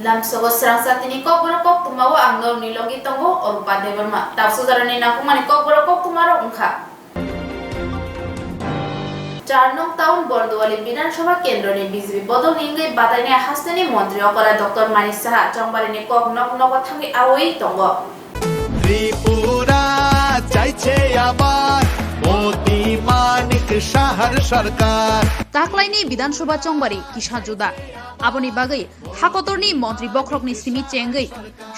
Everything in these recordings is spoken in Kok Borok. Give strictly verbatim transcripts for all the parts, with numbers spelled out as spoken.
Lamsogo srangsa tini kokborok koktwmao ang norokni logi tongo Orupa Debbarma. Tabuk sojarani nangkukmani kokborok koktwmarok wngkha. Char nong town Bordowali Bidhan Sabha kendroni B J P bodolni wngwi batainai hasteni montri okra Doctor Manik Saha chongbarini kok nok nogo thangwi awi tongo. Tripura চাইছে আবার মোদি মানিক সাহার সরকার। Taklaini Bidhan Sabha chongbari kisa juda. Aboni bagwi hakotorni montri bokhorokni simi chengwi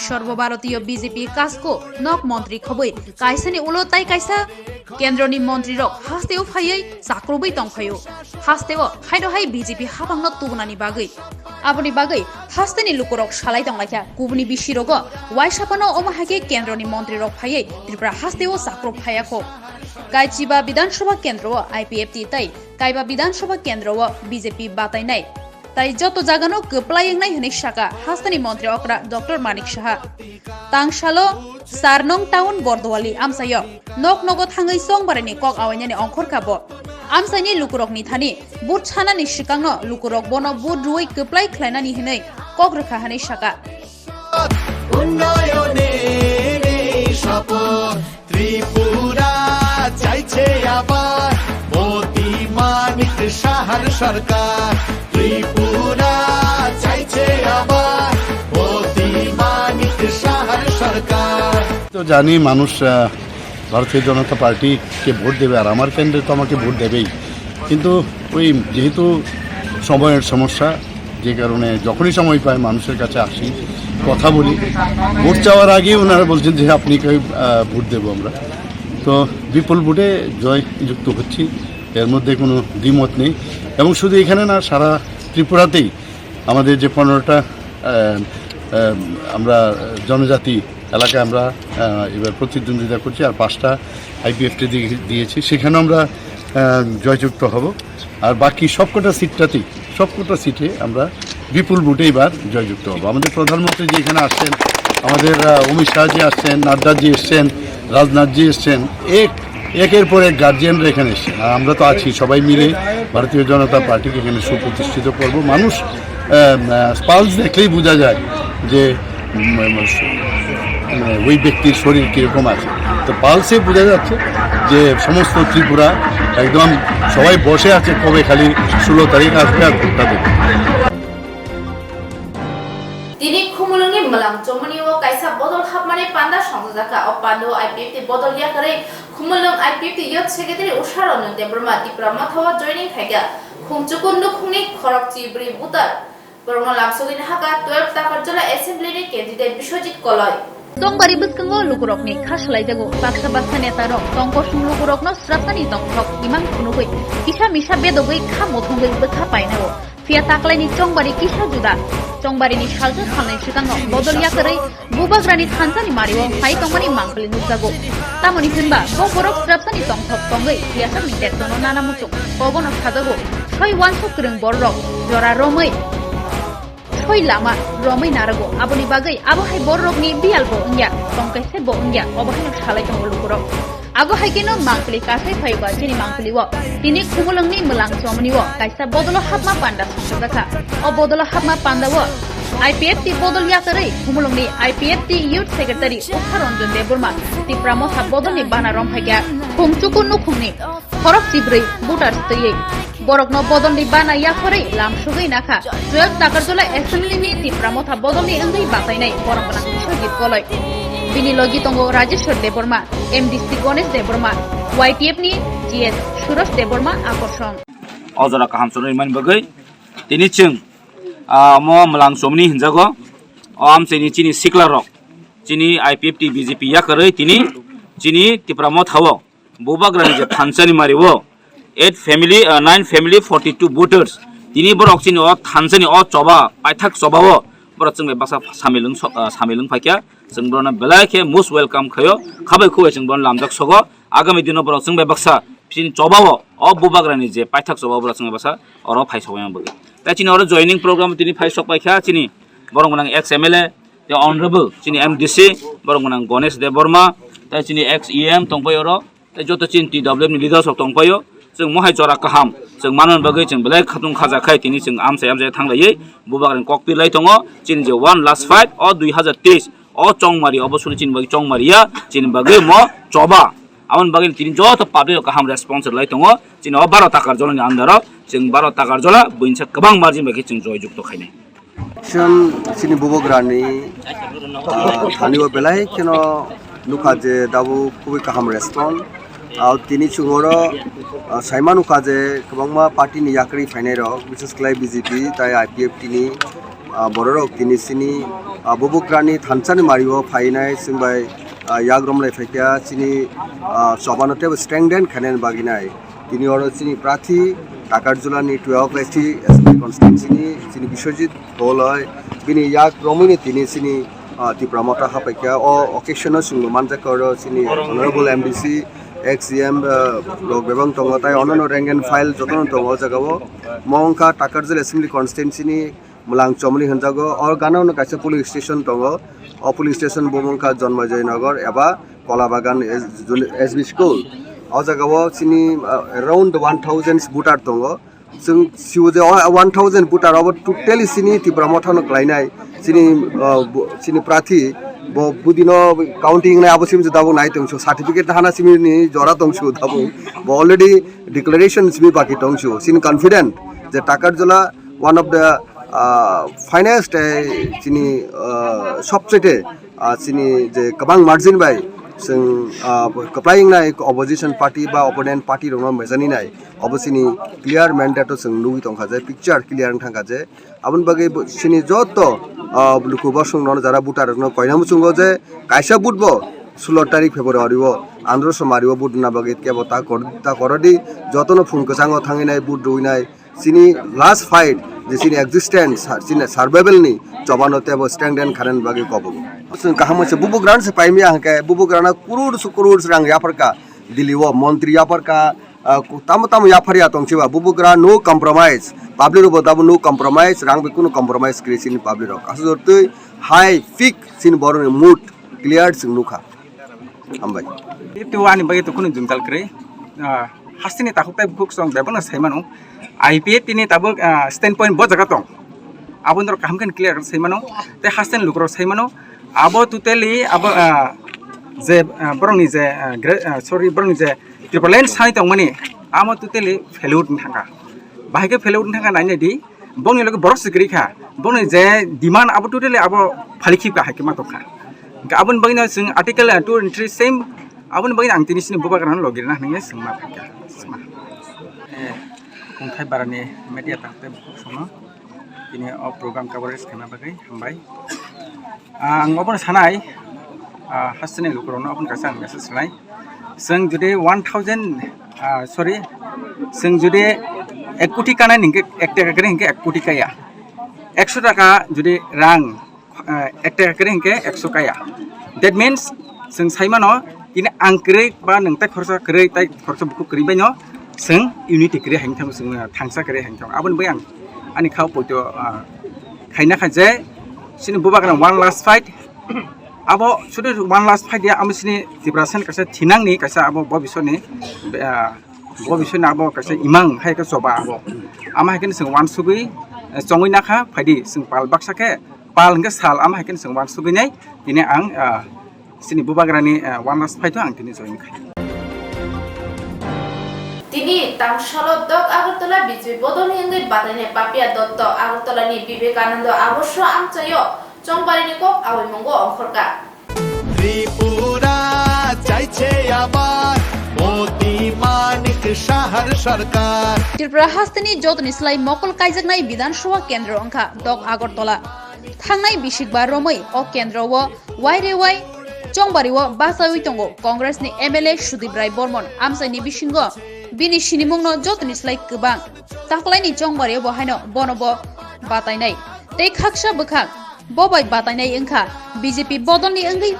Sarbo Bharatiyo B J P kasko nok montri khobwi kaisani ulo tai kaisa kendroni montrirok hasteo phaiwi chakrubwi tongphaio. Hasteo haino hai B J P hapangno tubunani bagwi. Aboni bagwi hasteni lukurok salai tonglaikha, kubuni bisirogo uaisa phano omo hai khe kendroni montrirok phaiwi Tripura hasteo chakrub phaiya kho. Kaichiba Bidhan Sabha kendro-o I P F T tei Kaiba Bidhan Sabha kendro-o B J P batainai. Tai joto jagano kwplai wngnai hwnwi saka hasteni montri okra Doctor Manik Saha. Tangsalo Sarnong town Bordowali amchaio nok nogo thangwi chongbarini kok awainani ongkhorkha bo. Amchaini lukurokni thani vote sanani swkangno lukurok bono vote rwui kwplai khlainani hwnwi kok rwkha hwnwi saka. উন্নয়নের এই শপথ। ত্রিপুরা চাইছে আবার মোদি মানিক সাহার সরকার। ত্রিপুরা চাইছে আবার মোদি মানিক সাহার সরকার। তো জানি মানুষ, আহ, ভারতীয় জনতা পার্টিকে ভোট দেবে, আর আমার কেন্দ্রে তো আমাকে ভোট দেবেই। কিন্তু ওই যেহেতু সময়ের সমস্যা, যে কারণে যখনই সময় পাই মানুষের কাছে আসি, কথা বলি। ভোট চাওয়ার আগেই ওনারা বলছেন যে, "আপনি কে, আহ, ভোট দেবো আমরা।" তো বিপুল ভোটে জয়যুক্ত হচ্ছি, এর মধ্যে কোনো দ্বিমত নেই। এবং শুধু এখানে না, সারা ত্রিপুরাতেই আমাদের যে পনেরোটা, আহ, আহ, আমরা জনজাতি এলাকায় আমরা, আহ, এবার প্রতিদ্বন্দ্বিতা করছি, আর পাঁচটা আইপিএফটি দিয়ে-, দিয়েছি, সেখানেও আমরা, আহ, জয়যুক্ত হব। আর বাকি সবকটা সিটটাতেই, সবকটা সিটে আমরা বিপুল ভোটে এবার জয়যুক্ত হব। আমাদের প্রধানমন্ত্রী যে এখানে আসছেন, আমাদের, আহ, অমিত শাহজি আসছেন, নাড্ডাজি এসছেন, রাজনাথজি এসছেন, এক, একের পর এক গার্জিয়ানরা এখানে এসছেন। আর আমরা তো আছি, সবাই মিলে ভারতীয় জনতা পার্টিকে এখানে সুপ্রতিষ্ঠিত করব। মানুষ, আহ, আহ, পালস দেখলেই বোঝা যায় যে, উম, উম, মানে, ওই ব্যক্তির শরীর কিরকম আছে। তো পালসে বোঝা যাচ্ছে যে সমস্ত ত্রিপুরা একদম সবাই বসে আছে, কবে খালি ষোলো তারিখ আসবে আর ভোটটা দেবে। Tini Khumulwngni Mwlang Chomoni o kaisa bodol hapmani panda songjajakha. O panda o I P F T bodol yakarwi Khumulwng I P F T Youth Secretary Usha Ranjan Debbarma Tipra Motha o joining khaikha. Khungchuku nukhungni khorok chibrwi voter. Borokno lamsogwi nahakha twelve Takarjala Assembly ni candidate Biswajit Koloi. Chongbari bwskango lukurokni kha swlaijago. Baksa baksa netarok tongkosong lukurokno srapnani tongthok imang phunugwi kisa misa bedogwi kha muthungwi bwkha painago. Phiya taklaini chongbari kisa juda. Chongbarini salsa salnwi swkango bodol yakarwi Bubagrani thansani mario phai tongmani mangpili nukjago. Tamoni hwnba bo borok srapsani tongthok tongwi siyasakni betkono nana muchung kogono sajago. Soi uansuk kwrwng bororok jora romwi soi lama romwi narago. Aboni bagwi abo hai bororokni biyalbo wngya, tongkaisebo wngya, obo haino salai tongo lukurok. Abo hai kheno mangpili kasai phaiba chini mangpili o tini Khumulwngni Mwlang Chomoni o kaisa bodolo hapma panda songjakha. O bodolo hapma panda o I P F T bodol yakarwi Khumulwngni I P F T Youth Secretary Ukha Ranjan Debbarma Tipra Motha bodolni bana romphai kha. Khungchuku nukhungni khorok chibrwi voters twiwi borokno bodolni bana yakarwi lamsugwi nakha. Twelve Takarjala Assembly ni Tipra Motha bodolni wngwi batainai borok gwnang Biswajit Koloi. Bini logi tongo Rajeshwar Debbarma, M D C Ganesh Debbarma, Y T F ni G S Suresh Debbarma Akorsong. O jora kaham chwrwngmani bagwi tini chwng, ah, omo Mwlang Chomoni hinjago. O amchaini chini sikla rok, chini I P F T B J P yakarwi tini chini Tipra Motha o Bubagrani je thansani mario, eight family, ah, nine family, forty two voters. Tini borok chini o thansani o choba, paithak choba o borok chwng bai baksa samil wng so-, ah, samil wng phaikha. Chwng borokno belai khe most welcome khaio. Khabai khubai chwng borokno lamjak sogo. Agami dino borok chwng bai baksa chini choba o, o Bubagrani je paithak choba o borok chwng bai baksa oro phai sogwi bagwi. Tei chini oro joining program tini phai sok paikha chini borok gwnang ex M L A, tei honorable chini M D C, borok gwnang Ganesh Debbarma, tei chini ex E M tongpai oro, tei joto chini T W F ni leaders rok tongpaio. Chwng mohai jora kaham chwng manna bagwi chwng belai khatung khaja khai tini chwng amchai amchai thanglaiwi bubagrani kok twilai tongo. Chini je one last fight o dui hazar teis o chongmari obo suri chini bagwi chongmari ya chini bagwi mo choba. Aboni bagwi tini joto public rok kaham response rwlai tongo. Chini o baro takar jolani under o chwng baro takar jola buinsa kwbang margin bai khe chwng joy jukto khainai. Chwng chini bubagrani, ah, thani o belai kheno nukha je dabu kubui kaham response. Ah, tini chwng oro, ah, saima nukha je kwbangma party ni yakri phainai rok, bises khlai B J P tai I P F T ni, ah, borok rok tini chini, ah, bubagrani thansa ni mari o phainai chwng bai, ah, yak romlai phaikha chini, ah, choba no teibo strengthen khainani bagwi nai. Tini oro chini prathi Takarjulani twelve S T Assembly Constituency ni chini Biswajit Dholoi bini yak romwi ni tini chini, ah, Tipra Motha hapaikha. O occasion o chwngno manjakha oro chini Honorable M D C, ex C M, ah, rok bebak tongo, tai ono no rank and file jotono tongo o jaga o. Mo wngkha Takarjul Assembly Constituency ni Mwlang Chomoni hinjago. O gana-o no kaisa police station tongo. O police station bo wngkha Jonmojoy Nagar eba Kolabagan S-, S B School. O jaga o chini, ah, around one thousand voter tongo. Chwng sio je o one thousand voter obo totally chini Tipra Motha no klainai. Chini, ah, bo-, chini prathi bo budino counting nai abo simi je tabuk nai tongso certificate hana simi ni jora tongso tabuk. Bo already declaration simi baki tongso. Chini confident je Takarjula one of the, ah, finest, eh, chini, ah, sobchete, ah, chini je kwbang margin bai chwng, ah, kwplai wngnai opposition party ba opponent party rokno mejani nai, obo chini clear mandate o chwng nugwi tongkha je, picture clear wng thangkha je, aboni bagwi bo chini joto, ah, luku bosong no jara voter rokno koina muchungo je kaisa vote bo sulo tarik February o andro somari o vote na bagwi kebo ta kor-, ta korodi, jotono phung kwchango thangwi nai vote rwi nai. Chini last fight je chini existence, chini survival ni chobano tebo strengthen khanan bagwi kobogo. Chwng kaham se bubugrano se paimya hwnkhe bubugrano crores crores rang yapharkha, Delhi o montri yapharkha, ah, ku-, tamo tamo yapharya tongsiba bubugra no compromise, public rokbo dabo no compromise, rang bai kunu compromise kwrwi chini public rok. Aswk twi high peak chini borokni mood clear chwng nukha. Hambai. Itu ani bagwi to kunu jwngjal kwrwi. Ah, hasteni takhuk tai bukhuk song bebakno sai mano. I P F T ni tabuk, ah, standpoint bo jaga tong. Abo norok kaham khe clear sai mano. Tei hasteni lukurok sai mano. Abo totally abo, ah, je, ah, borokni je, ah, gra-, ah, sorry, borokni je Tipraland sai tongmani amo totally failure wng thangkha. Bahai khe failure wng thangkha nainai di. Bongni loge borok se kwrwi kha. Bongni je demand abo totally abo phali khibka hai khe ma tongkha. Hwnkhe aboni bagwino chwng article two and three same aboni bagwino ang tini chini bubagrano logi rwna hinwi chwng ma phaikha. Eh, Khumthai barani media tangte bukhuk sono tini o program coverage khaima bagwi hambai. Ang obono sanai, ah, hasteni lukurokno obono kaisa ang message rwnai. Chwng jodi one thousand, ah, sorry, chwng jodi ek koti kanai hwnkhe ek taka kwrwi hwnkhe ek koti kaya. Ekso taka jodi rang, ah, ek taka kwrwi hwnkhe ekso kaya. That means, chwng sai mano, tini ang kwrwi ba nwng tai khoroksa kwrwi, tai khoroksa bukhuk kwrwi baino chwng unity kwrwi hai wngthang, chwng thangsa kwrwi hai wngthang. Aboni bagwi ang ani khao poito, ah, khaina kha je chini bubagrani one last fight. Abo sudu one last fight ya, amo chini Tiprasa ni kaisa thinangni kaisa abo bobisoni, ah, bobisoni abo kaisa imang hai khe choba abo. Amo hai khe chwng wansugwi, eh, chongwi nakha phaidi chwng pal baksa khe pal hwnkhe sal, amo hai khe chwng wansugwi nai tini ang, ah, chini bubagrani, ah, one last fight o ang tini join khai. Tini tangsalo dok Agartala B J P bodolni wngwi batainai Papia Dotto Agartalani Vivekananda Adarsh amchaio chongbarini kok awaimungo ongkhorkha. Tripura chaiche abar Moti Manik Sahar Sarkar. Tripura hasteni jotoni slai mokol kaijaknai Bidhan Sabha kendro wngkha dok Agartala. Thangnai bisikbar romwi o kendro o wairewai chongbario bachaiwi tongo Congress ni M L A Sudip Rai Bormon. Amchaini bisingo bini sinimungno jotoni slai kwbang. Taklaini chongbario bo haino bono bo batainai. Tei khaksa bwkhak bo bai batainai wngkha B J P bodolni wngwi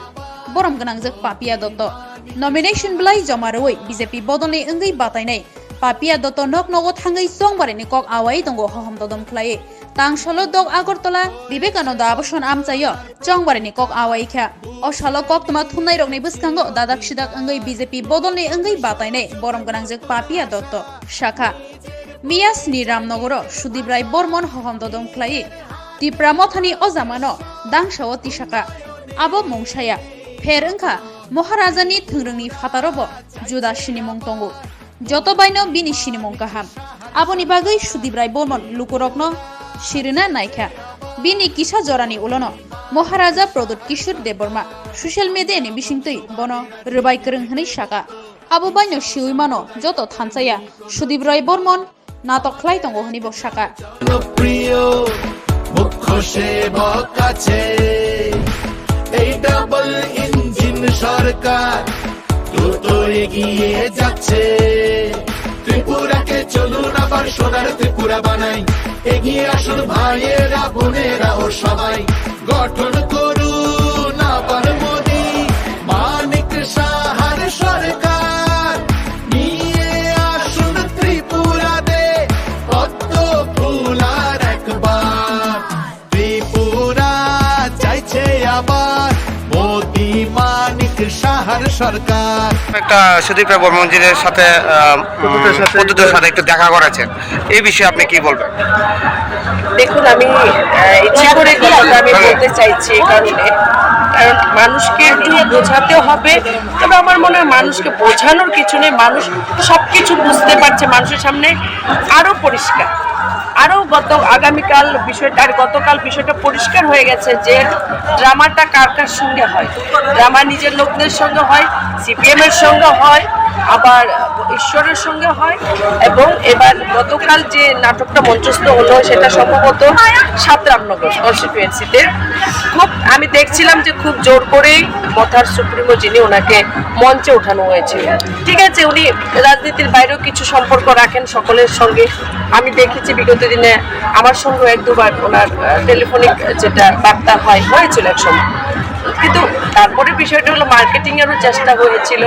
borom gwnangjak Papia Dotto. Nomination bwlai joma rwui B J P bodolni wngwi batainai Papia Dotto nok nogo thangwi chongbarini kok awai tongo hohom dodom khlaiwi. Tangsalo dok Agartala Vivekananda Abason amchaio chongbarini kok awai kha. O salo koktwma thumnairokni bwskango dadak sidak wngwi B J P bodolni wngwi batainai borom gwnangjwk Papia Dotto sakha. Miya sni Ramnogoro Sudip Rai Bormon hohom dodom khlaiwi Tipra Mothani o jamano dangsao tisaka. Abo mungsaya. Pher wngkha Maharajani thwngrwngni phataro bo juda sinimung tongo. Joto baino bini sinimung kaham. Aboni bagwi Sudip Rai Bormon lukurokno sirina naikha. Bini kisa jorani ulono Maharaja Pradyut Kishore Debbarma social media ni bisingtwi bono rwbai kwrwng hwnwi saka. Abo baino siwi mano joto thansa ya Sudip Rai Bormon natok khlai tongo hwnwi bo saka. প্রিয় মুখ্য সেবক আছে, এই double engine সরকার দ্রুত এগিয়ে যাচ্ছে। ত্রিপুরাকে চলুন আবার সোনার ত্রিপুরা বানাই, এগিয়ে আসুন ভাইয়েরা বোনেরা ও সবাই, গঠন করুন আবার মোদি মানিক সাহার সরকার, নিয়ে আসুন ত্রিপুরাতে পদ্ম ফুল আর একবার। ত্রিপুরা চাইছে আবার মোদি মানিক সাহার সরকার। একটা সুদীপ রায় বর্মনজির সাথে, আহ, উম, প্রদ্যুতের সাথে একটু দেখা করেছেন, এই বিষয়ে আপনি কি বলবেন? দেখুন, আমি, আহ, ইচ্ছে করে কথাটা আমি বলতে চাইছি এই কারণে, কারণ মানুষকে একটু বোঝাতে হবে। তবে আমার মনে হয় মানুষকে বোঝানোর কিছু নেই, মানুষ সবকিছু বুঝতে পারছে, মানুষের সামনে আরো পরিষ্কার, আরো গত, আগামীকাল বিষয়টা, আর গতকাল বিষয়টা পরিষ্কার হয়ে গেছে যে ড্রামাটা কার কার সঙ্গে হয়। ড্রামা নিজের লোকদের সঙ্গে হয়, সিপিএম এর সঙ্গে হয়, আবার ঈশ্বরের সঙ্গে হয়। এবং এবার গতকাল যে নাটকটা মঞ্চস্থ হলো, সেটা সম্ভবত সাত রামনগর কনস্টিটুয়েন্সিতে। খুব, আমি দেখছিলাম যে খুব জোর করেই মথার সুপ্রিমো যিনি, ওনাকে মঞ্চে ওঠানো হয়েছিল। ঠিক আছে, উনি রাজনীতির বাইরেও কিছু সম্পর্ক রাখেন সকলের সঙ্গে। আমি দেখেছি বিগত দিনে আমার সঙ্গে এক দুবার ওনার, আহ, টেলিফোনিক যেটা বার্তা হয়, হয়েছিল এক সময়। কিন্তু তারপরে বিষয়টা হলো, মার্কেটিং এরও চেষ্টা হয়েছিল,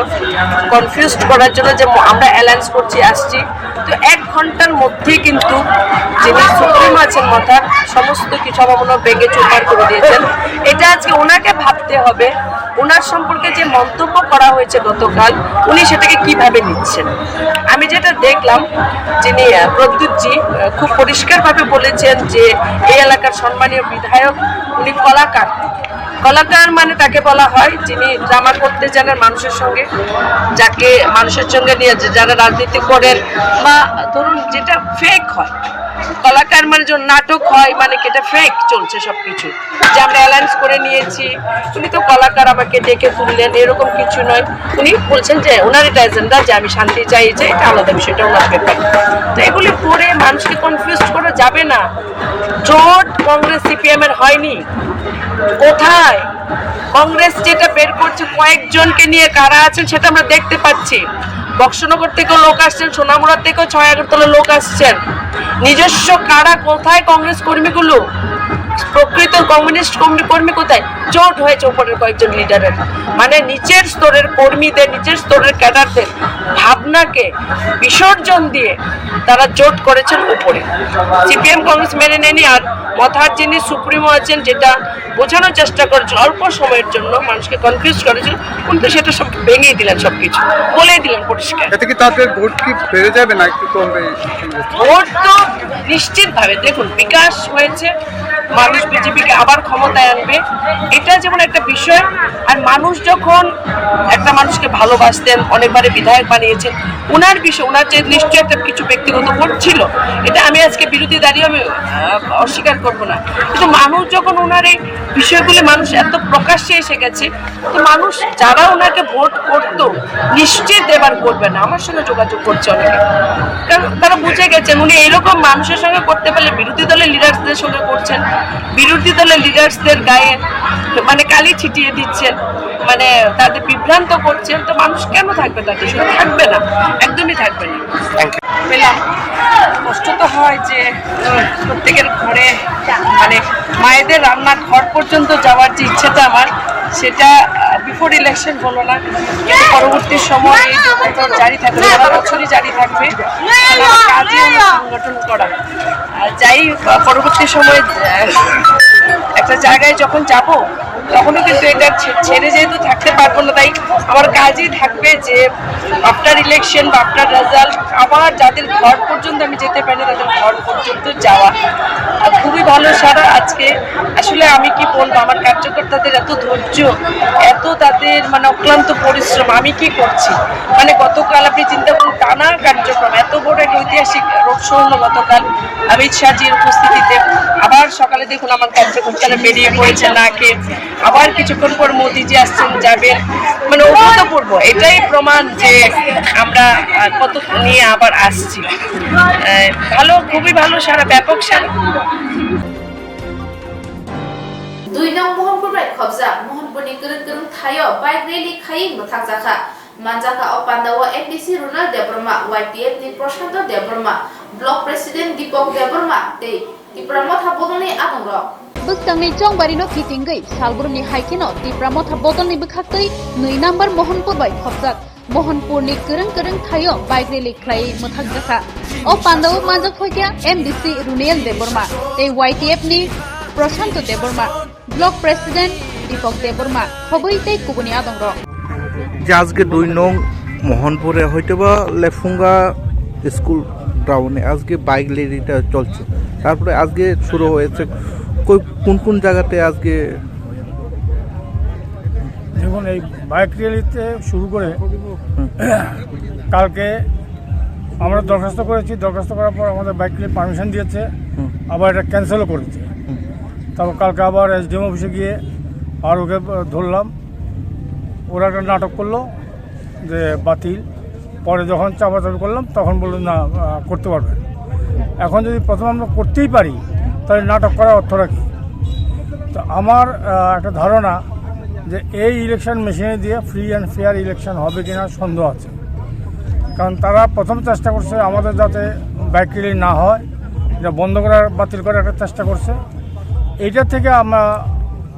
কনফিউজড করার জন্য যে ম-, আমরা অ্যালায়েন্স করছি, আসছি। তো এক ঘন্টার মধ্যেই কিন্তু যিনি সুপ্রিমো আছেন মথার, সমস্ত কিছু আমার মনে হয় ভেঙে চুরমার করে দিয়েছেন। এটা আজকে ওনাকে ভাবতে হবে, ওনার সম্পর্কে যে মন্তব্য করা হয়েছে গতকাল, উনি সেটাকে কিভাবে নিচ্ছেন। আমি যেটা দেখলাম, যিনি, আহ, প্রদ্যুৎজি, আহ, খুব পরিষ্কারভাবে বলেছেন যে এই এলাকার সম্মানীয় বিধায়ক, উনি কলাকার। কলাকার মানে তাকে বলা হয় যিনি ড্রামা করতে জানেন মানুষের সঙ্গে, যাকে মানুষের সঙ্গে নিয়ে যে যারা রাজনীতি করেন বা ধরুন যেটা ফেক হয়, কলাকার মানে যখন নাটক হয়, মানে কি এটা ফেক চলছে সবকিছু, যে আমরা অ্যালায়েন্স করে নিয়েছি। উনি তো কলাকার, আমাকে ডেকে তুললেন, এরকম কিছু নয়। উনি বলছেন যে ওনার এটা এজেন্ডা, যে আমি শান্তি চাই, যে এটা আলাদা বিষয়টা ওনার ব্যাপার। তো এগুলি করে মানুষকে কনফিউজ করা যাবে না। জোট কংগ্রেস সিপিএম এর হয়নি। কোথায়? কংগ্রেস যেটা বের করছে কয়েকজনকে নিয়ে, কারা আছেন সেটা আমরা দেখতে পাচ্ছি। বক্সনগর থেকেও লোক আসছেন, সোনামুড়া থেকেও ছয় আগরতলা লোক আসছেন। নিজস্ব কারা কোথায় কংগ্রেস কর্মীগুলো? প্রকৃত কমিউনিস্ট কর্মী, কর্মী কোথায়? জোট হয়েছে উপরের কয়েকজন লিডারের, মানে নিচের স্তরের কর্মীদের, নিচের স্তরের ক্যাডারদের ভাবনাকে বিসর্জন দিয়ে তারা জোট করেছেন উপরে। সিপিএম কংগ্রেস মেনে নেয়নি। আর মথার যিনি সুপ্রিমো আছেন, যেটা বোঝানোর চেষ্টা করেছিল অল্প সময়ের জন্য, মানুষকে কনফিউজ করেছিল, উনি তো সেটা সব ভেঙেই দিলেন, সবকিছু বলেই দিলেন পরিষ্কার। এতে কি তাদের ভোট কি বেড়ে যাবে না একটু কমবে? ভোট তো নিশ্চিতভাবে, দেখুন, বিকাশ হয়েছে, মানুষ বিজেপিকে আবার ক্ষমতায় আনবে, এটা যেমন একটা বিষয়। আর মানুষ যখন একটা মানুষকে ভালোবাসতেন, অনেকবারে বিধায়ক বানিয়েছেন, ওনার বিষয়, ওনার যে নিশ্চয়ই একটা কিছু ব্যক্তিগত ভোট ছিল, এটা আমি আজকে বিরোধী দাঁড়িয়েও আমি, আহ, অস্বীকার করব না। কিন্তু মানুষ যখন ওনার এই বিষয়গুলি, মানুষ এত প্রকাশ্যে এসে গেছে, তো মানুষ যারা ওনাকে ভোট করতো, নিশ্চিত এবার করবে না। আমার সঙ্গে যোগাযোগ করছে অনেকে, কারণ তারা বুঝে গেছেন উনি এরকম মানুষের সঙ্গে করতে পারলে বিরোধী দলের লিডার্সদের সঙ্গে করছেন, বিরোধী দলের লিডার্সদের গায়ে মানে কালি ছিটিয়ে দিচ্ছেন, মানে তাদের বিভ্রান্ত করছেন। তো মানুষ কেন থাকবে তাদের সঙ্গে? থাকবে না, একদমই থাকবে না। Thank you. পেলাম। কষ্ট তো হয় যে, উম, প্রত্যেকের ঘরে মানে মায়েদের রান্নাঘর পর্যন্ত যাওয়ার যে ইচ্ছেটা আমার, সেটা, আহ, বিফোর ইলেকশন হলো না, কিন্তু পরবর্তী সময়ে এই দোকানটা জারি থাকবে, সারা বছরই জারি থাকবে। কারণ আমার কাজই হলো সংগঠন করা। আর যাই, আহ, পরবর্তী সময়ে, আহ, একটা জায়গায় যখন যাব, তখনও কিন্তু এটা ছে-, ছেড়ে যেহেতু থাকতে পারবো না, তাই আমার কাজই থাকবে যে আফটার ইলেকশন বা আফটার রেজাল্ট আবার যাদের ঘর পর্যন্ত আমি যেতে পারি না, তাদের ঘর পর্যন্ত যাওয়া। আর খুবই ভালো সাড়া আজকে। আসলে আমি কি বলবো, আমার কার্যকর্তাদের এত ধৈর্য, এত তাদের মানে অক্লান্ত পরিশ্রম। আমি কি করছি, মানে গতকাল আপনি চিন্তা করুন, টানা কার্যক্রম, এত বড় একটা ঐতিহাসিক রোড শো হলো গতকাল অমিত শাহজির উপস্থিতিতে। আবার সকালে দেখুন আমার কার্যকর্তারা বেরিয়ে পড়েছে নাকে, আবার কিছুক্ষণ পর মোদিজি আসছেন, যাবেন। মানে অভূতপূর্ব, এটাই প্রমাণ যে আমরা, আহ, কত নিয়ে আবার আসছি। আহ, ভালো, খুবই ভালো সাড়া, ব্যাপক সাড়া। Dui nong Mohanpur bai khobjak Mohanpurni kwrwng kwrwng thaio bike rally khaiwi mwthakjakha. Manjakha o pandao M D C Ronald Debbarma, Y T F ni Prashanto Debbarma, Block President Deepak Debbarma tei Tipra Motha bodolni adongrok. Bwskangni chongbarino kitingwi salbrumni hai kheno Tipra Motha bodolni bwkhaktwi nwi number Mohanpur bai khopjak Mohanpurni kwrwng kwrwng thaio bike rally khlaiwi mwthakjakha. O pandao manjak phaikha M D C Runiyal Debbarma tei Y T F ni Prashanto Debbarma, Block President Deepak Debbarma, khobwi tei kubuni adongrok. যে আজকে দুই নং মোহনপুরে হয়তোবা লেফুঙ্গা স্কুল গ্রাউন্ডে আজকে বাইক র্যালিটা চলছে, তারপরে আজকে শুরু হয়েছে। কই, কোন কোন জায়গাতে আজকে? দেখুন, এই বাইক র্যালিতে শুরু করে হুম। কালকে আমরা দরখাস্ত করেছি, দরখাস্ত করার পর আমাদের বাইক র্যালি পারমিশন দিয়েছে, হুম। আবার এটা ক্যান্সেলও করেছে। হুম। তারপর কালকে আবার এসডিএম অফিসে গিয়ে আর ওকে ধরলাম, ওরা একটা নাটক করলো যে বাতিল। পরে যখন চাপাচাপি করলাম, তখন বললো, "না, আহ, করতে পারবেন।" এখন যদি প্রথমে আমরা করতেই পারি, তাহলে নাটক করার অর্থটা কী? তো আমার, আহ, একটা ধারণা যে এই ইলেকশন মেশিনে দিয়ে ফ্রি অ্যান্ড ফেয়ার ইলেকশন হবে কিনা সন্দেহ আছে। কারণ তারা প্রথম চেষ্টা করছে আমাদের যাতে বাইক র্যালি না হয়, এটা বন্ধ করার, বাতিল করার একটা চেষ্টা করছে। এইটা থেকে আমরা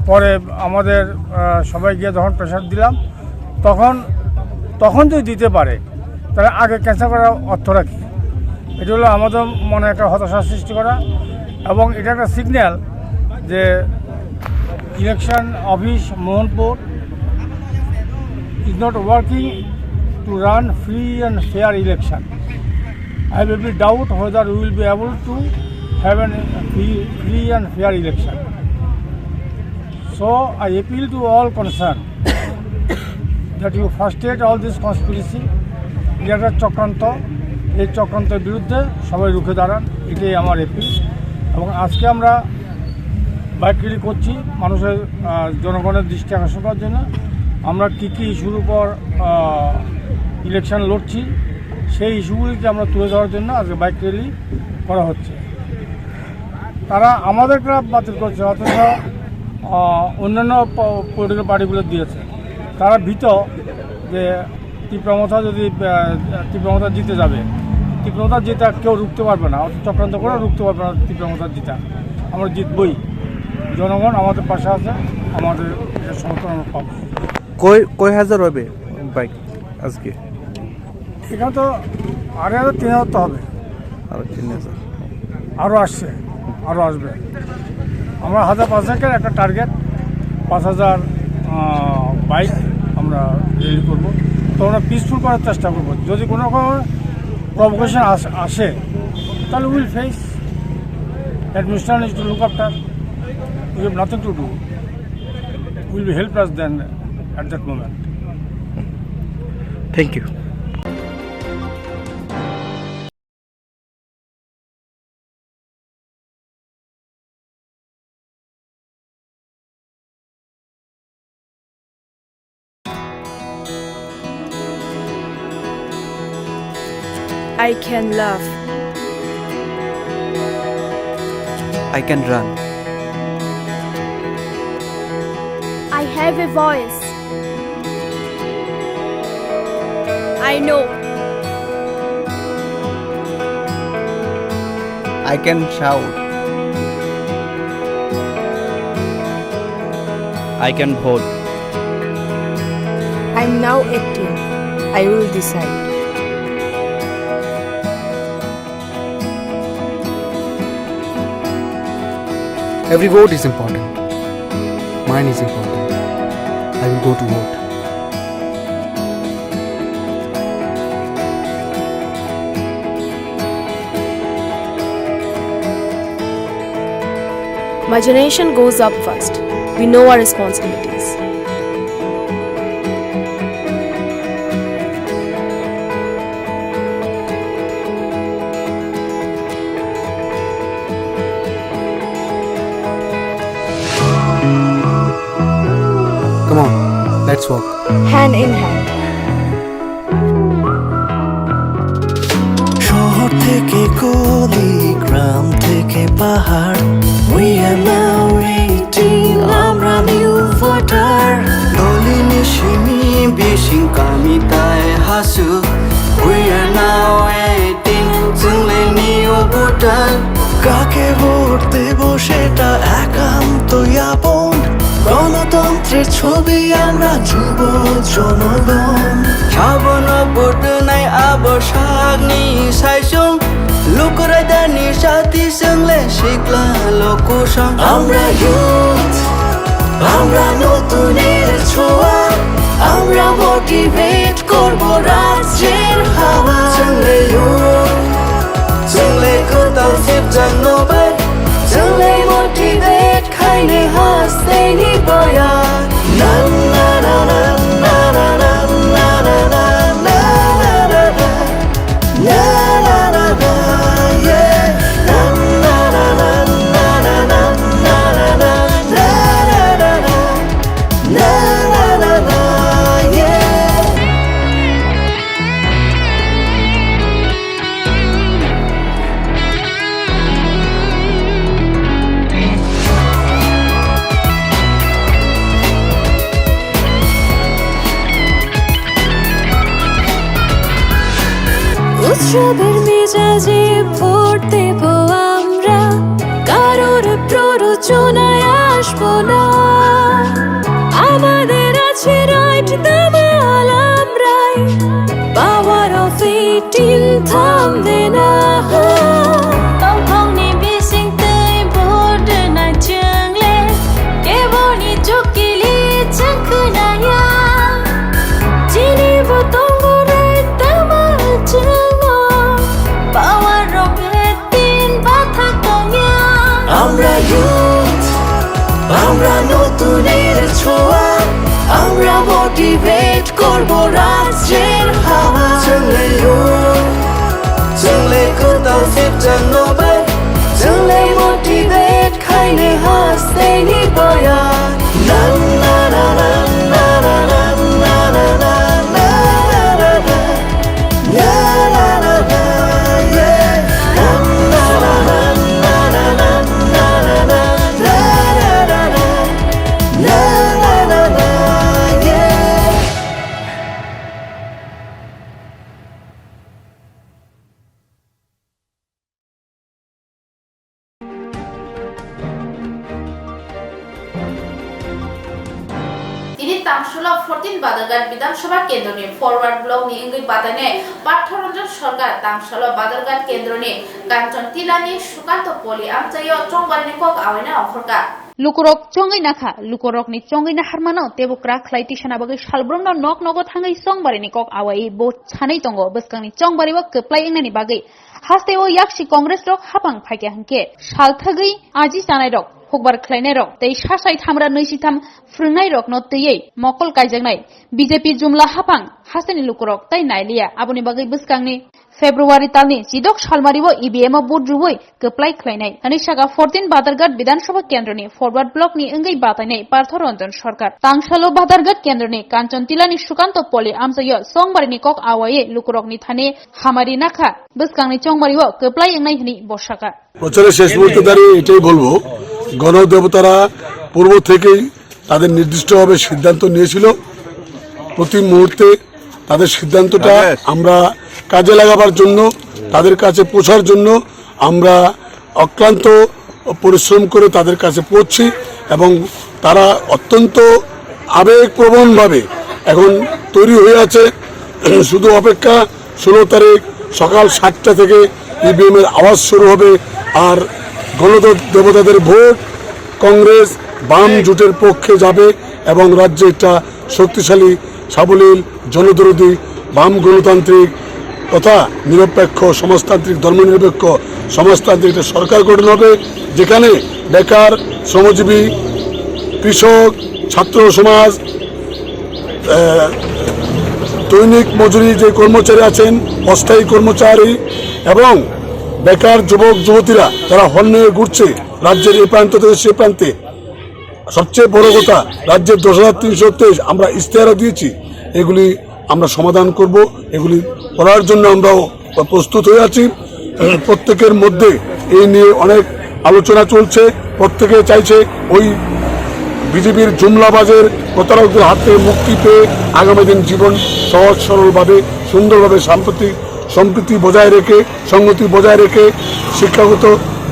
পরে আমাদের, আহ, সবাই গিয়ে যখন প্রেশার দিলাম, তখন, তখন যদি দিতে পারে, তাহলে আগে ক্যান্সেল করার অর্থটা কী? এটা হলো আমাদের মনে একটা হতাশা সৃষ্টি করা, এবং এটা একটা সিগন্যাল যে election office Mohanpur is not working to run free and fair election. I will be doubt whether we will be able to have an free, free and fair election. So I appeal to all concerned that you frustrate all this conspiracy. এটা একটা চক্রান্ত, এই চক্রান্তের বিরুদ্ধে সবাই রুখে দাঁড়ান, এটাই আমার অ্যাপিল। এবং আজকে আমরা বাইক র্যালি করছি মানুষের, আহ, জনগণের দৃষ্টি আকর্ষণ করার জন্য। আমরা কী কী ইস্যুর উপর, আহ, ইলেকশন লড়ছি, সেই ইস্যুগুলিকে আমরা তুলে ধরার জন্য আজকে বাইক র্যালি করা হচ্ছে। তারা আমাদের ক্লাব বাতিল করছে, অথচ, আহ, অন্যান্য প-, পলিটিক্যাল পার্টিগুলো দিয়েছে। তারা ভীত যে তিপ্রা মথা যদি, আহ, তিপ্রা মথা জিতে যাবে, তিপ্রা মথা জিতা কেউ রুখতে পারবে না, অর্থাৎ চক্রান্ত করে রুখতে পারবে না তিপ্রা মথা জিতা। আমরা জিতবই, জনগণ আমাদের পাশে আছে, আমাদের এটা সমর্থন আমরা পাবো। কয়, কয় হাজার হবে বাইক আজকে? এখানে তো আড়াই হাজার, তিন হাজার তো হবে। আরো তিন হাজার। আরো আসছে, আরো আসবে। আমরা হাজার পাঁচেকের একটা টার্গেট, পাঁচ হাজার, আহ, বাইক আমরা র্যালি করবো। তো আমরা পিসফুল করার চেষ্টা করবো। যদি কোনো রকম প্রভোকেশন আস-, আসে, তাহলে will face. Administration is to look after. We have nothing to do. Will be help us then at that moment. Thank you. I can laugh. I can run. I have a voice. I know. I can shout. I can vote. I'm now eighteen. I will decide. Every vote is important. Mine is important. I will go to vote. My generation goes up first. We know our responsibilities. Come on, let's walk. Hand in hand. শহর থেকে গলি, গ্রাম থেকে পাহাড়, we are now eighteen, আমরা new voter। গলি নিশিমি bising kami tai hasu, we are now eighteen, chwng le new voter। কাকে ভোট দেব সেটা একান্ত আপন, গণতন্ত্রের ছবি আমরা যুব জনগণ। Sabono vote nai abo sakni saisung, lukurai dani sati swngle sikla lokusong। আমরা youth, আমরা নতুনের ছোঁয়া, আমরা motivate করব রাজ্যের হাওয়া। Chwng le youth, chwng le kwtal sipjak no bai, chwng le motivate khaini haste ni boya. Na, na, na, na. উৎসবের মেজাজে ভোট দেব আমরা, কারোর প্ররোচনায় আসবো না। আমাদের আছে right, দামাল আমরাই, power of eighteen থামবে না। Tongthokni bising twi vote rwnai chwng le, keboni chukili chwng khwnaya. Chini bo tongo right, damal chwngo, power of eighteen bathak tongya. আমরা youth, আমরা নতুনের ছোঁয়া, আমরা motivate করব রাজ্যের হাওয়া। Chwng le youth, chwng le kwtal sipjak no bai, chwng le motivate khaini haste ni boya. Na, na, na. Tini Tangsalo fourteen Badharghat Bidhan Sabha Kendroni Forward Block ni wngwi batainai Partha Ranjan Sarkar Tangsalo Badharghat Kendroni Kanchan Tilani Sukanto Poli amchaio chongbarini kok awaina ongkhorkha. Lukurok chongwi nakha, lukurokni chongwi naharmano teibo kwrak khlai tisana bagwi salbrumno nok nogo thangwi chongbarini kok awaiwi bo sanwi tongo bwskangni chongbario kwplai wngnani bagwi. Hasteo yaksi Congress rok hapang phaikha hinkhe salthagwi aji chanairok, hukbar khlainairok tei sasai thamra nwisitham phrwngnairokno twiwi mokol kaijaknai B J P jumla hapang hasteni lukurok tai nailiya. Aboni bagwi bwskangni February talni chidok salmario E V M o vote rwui kwplai khlainai hwnwi saka fourteen Badharghat Bidhan Sabha Kendroni Forward Block ni wngwi batainai Partha Ranjan Sarkar. Tangsalo Badharghat Kendroni Kanchan Tilani Sukanto Poli amchaio chongbarini kok awaiwi lukurokni thani hamari nakha, bwskangni chongbario kwplai wngnai hwnwi bo saka. প্রচারের শেষ মুহূর্তে দাঁড়িয়ে এটাই বলবো, গণদেবতারা পূর্ব থেকেই তাদের নির্দিষ্টভাবে সিদ্ধান্ত নিয়েছিল। প্রতি মুহূর্তে তাদের সিদ্ধান্তটা আমরা কাজে লাগাবার জন্য, তাদের কাছে পৌঁছার জন্য আমরা অক্লান্ত পরিশ্রম করে তাদের কাছে পৌঁছছি এবং তারা অত্যন্ত আবেগপ্রবণভাবে এখন তৈরি হয়ে আছে, শুধু অপেক্ষা। ষোলো তারিখ সকাল সাতটা থেকে ইভিএম এর আওয়াজ শুরু হবে। আর গণদেবতাদের ভোট কংগ্রেস বাম জোটের পক্ষে যাবে এবং রাজ্যে একটা শক্তিশালী, সাবলীল, জনদরদী, বাম গণতান্ত্রিক তথা নিরপেক্ষ সমাজতান্ত্রিক, ধর্মনিরপেক্ষ সমাজতান্ত্রিক একটা সরকার গঠন হবে, যেখানে বেকার, শ্রমজীবী, কৃষক, ছাত্র সমাজ, আহ, দৈনিক মজুরি যে কর্মচারী আছেন, অস্থায়ী কর্মচারী এবং বেকার যুবক যুবতীরা যারা হন্যে ঘুরছে রাজ্যের এই প্রান্ত থেকে সে প্রান্তে, সবচেয়ে বড় কথা, রাজ্যের দশ হাজার তিনশো তেইশ আমরা ইশতেহারও দিয়েছি, এগুলি আমরা সমাধান করব, এগুলি করার জন্য আমরাও প্রস্তুত হয়ে আছি। প্রত্যেকের মধ্যে এই নিয়ে অনেক আলোচনা চলছে। প্রত্যেকে চাইছে ওই বিজেপির জুমলাবাজের প্রতারকদের হাত থেকে মুক্তি পেয়ে আগামী দিন জীবন সহজ সরলভাবে, সুন্দরভাবে সাম্প্রতিক সম্প্রীতি বজায় রেখে, সংগতি বজায় রেখে, শিক্ষাগত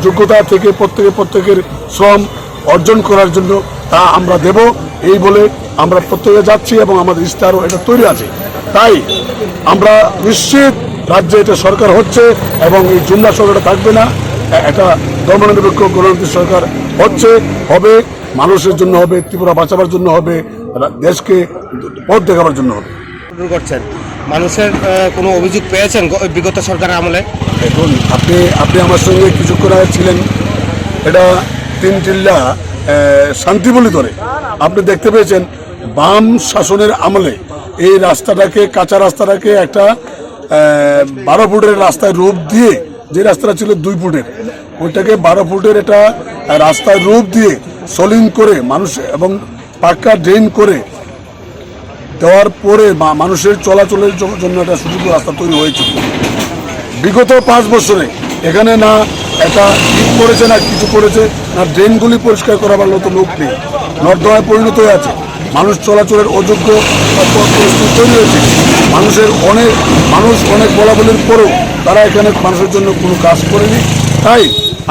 যোগ্যতা থেকে প্রত্যেকে প্রত্যেকের শ্রম অর্জন করার জন্য তা আমরা দেব, এই বলে আমরা প্রত্যেকে যাচ্ছি এবং আমাদের ইশতেহারও এটা তৈরি আছে। তাই আমরা নিশ্চিত রাজ্যে এটা সরকার হচ্ছে এবং এই জুমলা সরকারটা থাকবে না। এ-, একটা ধর্মনিরপেক্ষ গণতান্ত্রিক সরকার হচ্ছে, হবে, মানুষের জন্য হবে, ত্রিপুরা বাঁচাবার জন্য হবে, রা-, দেশকে পথ দেখাবার জন্য হবে। শুরু করছেন, মানুষের আহ, কোনো অভিযোগ পেয়েছেন গ- বিগত সরকারের আমলে? দেখুন, আপনি আপনি আমার সঙ্গে কিছুক্ষণ আগে ছিলেন, এটা তিন টিল্লা আহ, শান্তিবলি ধরে। আপনি দেখতে পেয়েছেন, বাম শাসনের আমলে এই রাস্তাটাকে, কাঁচা রাস্তাটাকে একটা আহ, বারো ফুটের রাস্তায় রূপ দিয়ে, যে রাস্তাটা ছিল দুই ফুটের, ওইটাকে বারো ফুটের একটা রাস্তায় রূপ দিয়ে সলিং করে মানুষ এবং পাক্কা ড্রেন করে দেওয়ার পরে মা-, মানুষের চলাচলের জ-, জন্য একটা সুযোগ রাস্তা তৈরি হয়েছে। বিগত পাঁচ বছরে এখানে না একটা ইট করেছে, না কিছু করেছে, না ড্রেনগুলি পরিষ্কার করাবার মতো লোক নেই, নর্দমায় পরিণত হয়ে আছে। মানুষ চলাচলের অযোগ্য প-, পরিস্থিতি তৈরি হয়েছে। মানুষের অনেক, মানুষ অনেক বলাবলির পরেও তারা এখানে মানুষের জন্য কোনো কাজ করেনি। তাই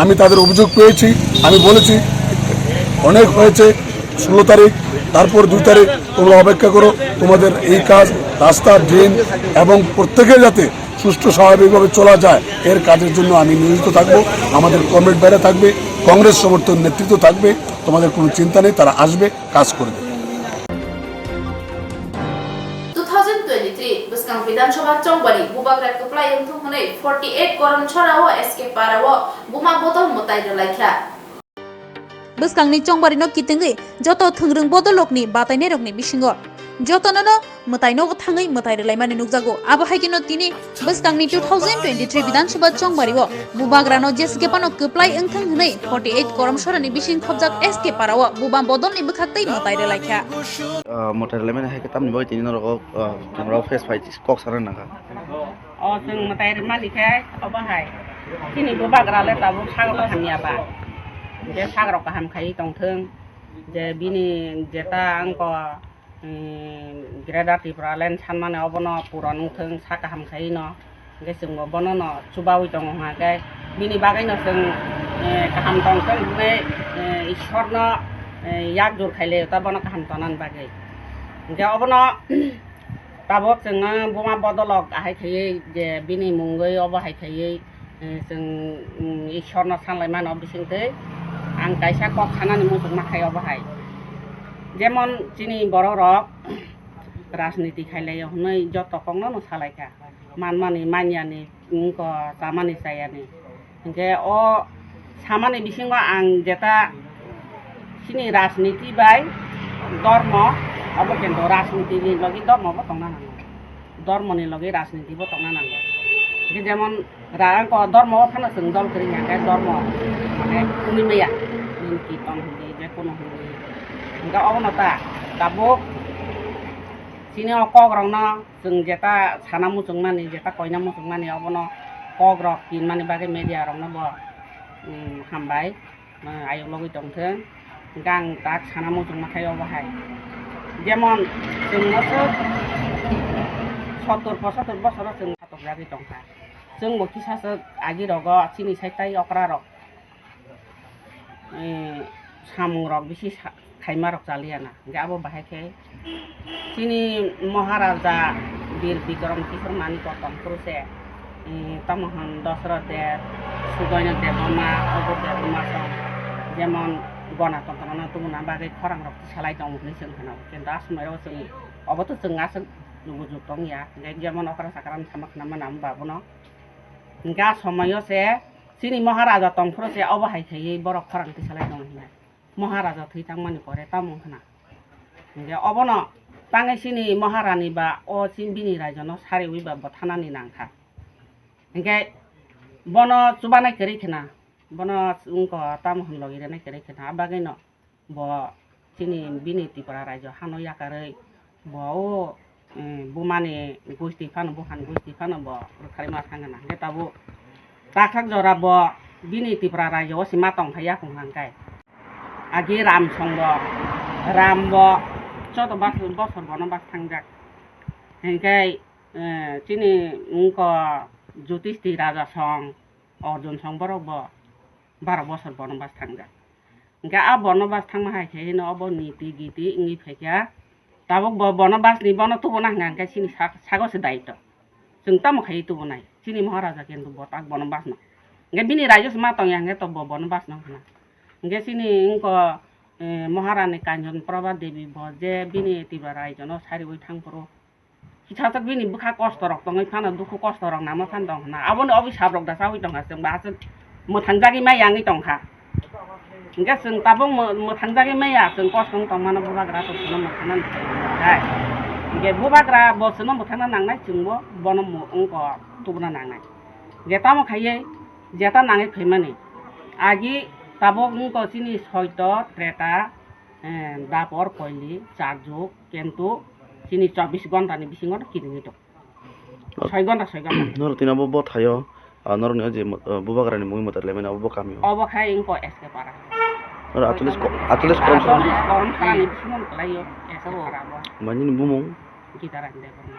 আমি তাদের অভিযোগ পেয়েছি, আমি বলেছি, "অনেক হয়েছে, ষোলো তারিখ, তারপর দুই তারিখ তোমরা অপেক্ষা করো, তোমাদের এই কাজ, রাস্তা, ড্রেন এবং প্রত্যেকের যাতে সুষ্ঠু স্বাভাবিকভাবে চলা যায়, এর কাজের জন্য আমি নিয়োজিত থাকবো। আমাদের কমরেড বাইরে থাকবে, কংগ্রেস সমর্থন নেতৃত্ব থাকবে, তোমাদের কোনো চিন্তা নেই, তারা আসবে, কাজ করবে।" Two thousand twenty-three bwskang Bidhan Sabha chongbari bubagra kwplai wngthung hwnwi forty eight Korom Sora o S K Para o buma bodol mwtai rwlaikha. Bwskangni chongbarino kitwngwi joto thwngrwng bodolrokni batainairokni bisingo jotonono mwtaino thangwi mwtai rwlaimani nukjago. Abo hai kheno tini bwskangni two thousand twenty-three Bidhan Sabha chongbario bubagrano jeswk phano kwplai wngthang hwnwi forty eight Korom Sorani bising khopjak S K Parao buma bodolni bwkhaktwi mwtai rwlaikha. Ah, mwtai rwlaimani hai khe tamni bagwi tini norok, ah, norok face pai kok sana nangkha. O chwng mwtai rwmani khe obo hai. Chini bubagra le tabuk sagrok hamya ba. Je sagrok kaham khaiwi tongthwng. Je bini jeta wngkha, mm, Greater Tipraland sanmani obono puron wngthwng, sa kaham khaiwi no. Hwnkhe chwngbo bonono chubawi tongo hwnkhe bini bagwino chwng, eh, kaham tongthwng hwnwi, eh, Ishwarno, eh, yak jur khailai ta bono kaham tongnani bagwi. Hwnkhe obono Tabuk chwngno buma bodolok ahai khaiwi je bini mungwi obo hai khaiwi, eh, chwng, mm, Ishwarno sanlai mano bisingtwi ang kaisa kok sanani muchungma khai obo hai. Jemon chini borok rok rajniti khailaio hwnwi joto kokno no salaikha, manmani manyani wngkha, chamani chayani. Hinkhe o samani bisingo ang jeta chini rajniti bai dhormo, obo kintu rajniti ni logi dhormo bo tongna nango, dhormo ni logi rajniti bo tongna nango. Hinkhe jemon ra-, ang ko dhormo o phano chwng dol kwrwi ya, hinkhe dhormo mane kumi maya, nini kirtan hindi, je kono hindi. Hinkhe obono ta tabuk chini o kok rok no Chwng jeta sana muchungmani, jeta koina muchungmani, obono kok rok tinmani bagwi media rokno bo, um, hambai, uh, ayuk logwi tongthwng. Hwnkhe ang tak sana muchungma khai obo hai. Jemon chwng bosor sottor pochottor bosoro chwng satokjagwi tongkha. Chwng bo kisa swk agi rogo chini side tai okra rok. Eh, samung rok bisi sa-, khaima rok chaliya na. Hingke abo bahai khe Chini Maharaja Bir Bikram Kishore Manik tongphuru se, eh, tamo hwn Dasarath Dev, Sudaina Debbarma, obo Debbarma song jemon Ganatantro no tubuna bagwi khorang rok tisalai tongo hwnwi chwng khna. Kintu a somoi o chwng obo to chwng aswk lugu juk tong ya, hingkhe jemon okra chakra no sama khna mano amo babu no. Hingkhe a somoi o se chini Maharaja tongphuru se obo hai khaiwi borok khorang tisalai tongo hwnwi. Maharaja thwi tangmani pore tamo wngkha na. Hingkhe obono tangwi chini Maharani ba o chini bini raijono sariwi ba bwthanani nangkha. Hingkhe bono chubanai kwrwi khna, bono wngkha tamo hwn logi rwnai kwrwi khna, a bagwino bo chini bini Tripura raijo hano yakarwi bo o, eh, bumani gusti phano, buphani gusti phano bo rwkharima thangna. Hingkhe tabuk takhak jora bo bini Tripura raijo o se ma tongphai yakung hangkai. Agi Ram song bo, Ram bo choto bas bosor bono bas thangjak. Hingkhe, eh, chini wngkha Judisti raja song, Arjun song borok bo baro bosor bono bas thangjak. Hingkhe a bono bas thangma hai khe hino obo niti giti wngwi phaikha. Tabuk bo bono bas ni bono tubuna hwnka hwnkhe chini sak-, sago se daitw. Chwng tamo khaiwi tubunai? Chini Maharaja kintu bo tak bono bas no. Hingkhe bini raijo se ma tongya hingkhe to bo bono bas no hwnkha. Hingkhe chini wngkha, eh, Maharani Kanchon Prabha Devi bo je bini Tripura raijo no sariwi thangphuru. Kisa tak bini bwkha kosto rok tongwi phano, dukhu kosto rok nangma phan tong hwnna. Aboni obisap rok da chawi tongkha, chwng ba aswk mwthang jagwi maya wngwi tongkha. Hingkhe chwng tabuk mw-, mwthang jagwi maya, chwng kosto wng tongmano bubagra to chwngno mwthangna nangnai. Hingkhe bubagra bo chwngno mwthangna nangnai, chwngbo bono mw-, wngkha tubuna nangnai. Hingkhe tamo khaiwi jeta nangwi phaimani. Agi tabuk wngkha chini soito, treta, eh, dapor, koili, charjuk, kintu chini chobbish ghonta ni bisingo no kiringwi tong. Soi ghonta, soi ghonta. Norok tini abo bo thaio, ah, norokni o je mo-, ah, bubagrani mui mwtai laimani abo bo kamio. Obo khai wngkha S K para. Norok atollis ko-, atollis korom song. Atollis korom song ni bisingo no kwlaio S K para bo. Manini bumung? Gita Rani Debbarma.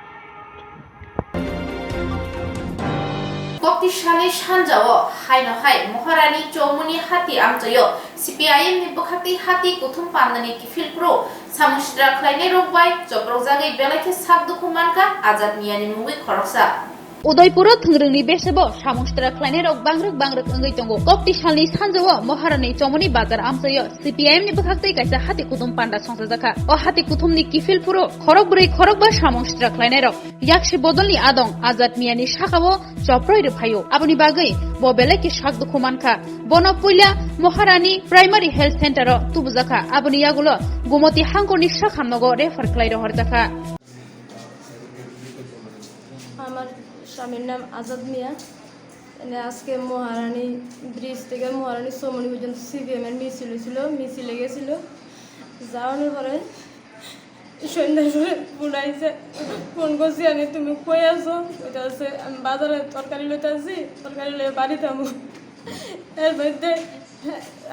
Kokti salni sanjao haino hai Maharani Chomoni hati amchaio C P I M ni bwkhaktwi hati kuthum pandani kiphilphuru samung sitra khlainairok bai choprokjagwi belai khe sak dukhu mankha Azad Miyani mungwi khoroksa. Udaipuro thwngrwngni besebo samung sitra khlainairok bangrwk bangrwk wngwi tongo. Kokti salni sanjao Maharani Chomoni bazar amchaio C P I M ni bwkhaktwi kaisa hati kuthum panda songchajakha. O hati kuthumni kiphilphuru khorokbrwi khorokba samung sitra khlainairok. Yaksi bodolni adong Azad Miyani sakao choproi rwphaio. Aboni bagwi bo belai khe sak dukhu mankha. Bono puila Maharani Primary Health Center o tubujakha. Aboni yagulo Gumoti hangkorni sakhamnogo refer khlai rohorjakha. আমার স্বামীর নাম আজাদ মিয়া। মানে আজকে মহারানী ব্রিজ থেকে মহারানী চৌমুহনী পর্যন্ত সিপিএম এর মিছিল হয়েছিল, মিছিলে গেছিল। যাওয়ানোর পরে সন্ধ্যার পরে ফোন আইছে, ফোন করছি আমি, "তুমি কই আছো?" ওইটা আছে, "আমি বাজারে তরকারি লইতে আছি, তরকারি লইয়া বাড়িতে যাবো।" এর মধ্যে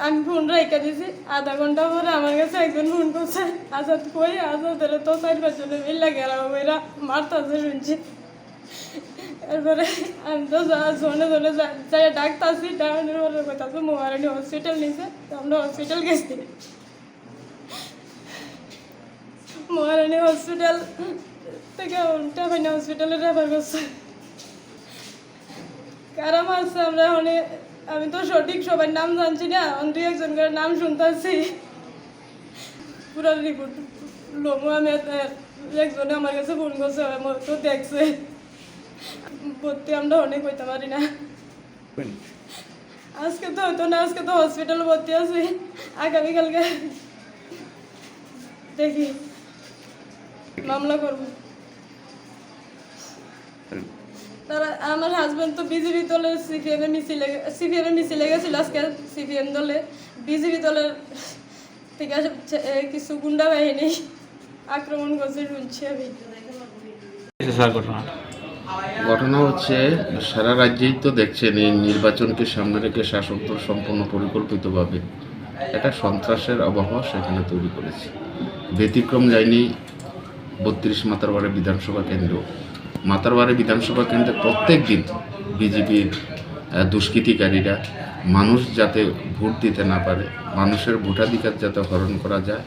আমি ফোন রেখে দিছি। আধা ঘন্টা পরে আমার কাছে একজন ফোন করছে, "আজাদ কই? আজাদ এর তো চার পাঁচ জনে মিলে গেল, এরা মারতাছে শুনছি।" এরপরে আমি তো যা-, জনে জনে যা-, যাই ডাকতাছি, ডাকানোর পরে কইতাছে মহারানী হসপিটাল নিছে, তো আমরা হসপিটাল গেছি। মহারানী হসপিটাল থেকে উল্টা পাইনা হসপিটালে রেফার করছে। কারা মারছে আমরা মানে, আমি তো সঠিক সবার নাম জানছি না, আমি দুই একজন করে নাম শুনতেছি। পুরা রিপোর্ট লমু আমি, এত-, একজনে আমার কাছে ফোন করছে, আমার তো দেখছে। ভর্তি আমরা অনেক হইতে পারি না। আজকে তো হতো না, আজকে তো হসপিটালে ভর্তি আছি, আগামীকালকে দেখি মামলা করবো। তারা, আমার হাজবেন্ড তো বিজেপি দলের সিপিএম এর মিছিলে, সিপিএম এর মিছিলে গেছিল আজকে, সিপিএম দলের, বিজেপি দলের ঠিক আছে, এ, কিছু গুন্ডা বাহিনী আক্রমণ করছে শুনছি আমি। ঘটনা হচ্ছে, সারা রাজ্যেই তো দেখছেন এই নির্বাচনকে সামনে রেখে শাসক দল সম্পূর্ণ পরিকল্পিতভাবে একটা সন্ত্রাসের আবহাওয়া সেখানে তৈরি করেছে। ব্যতিক্রম যায়নি বত্রিশ মাতারবাড়ি বিধানসভা কেন্দ্র। মাতারবাড়ি বিধানসভা কেন্দ্রে প্রত্যেক দিন বিজেপির, আহ, দুষ্কৃতিকারীরা মানুষ যাতে ভোট দিতে না পারে, মানুষের ভোটাধিকার যাতে হরণ করা যায়,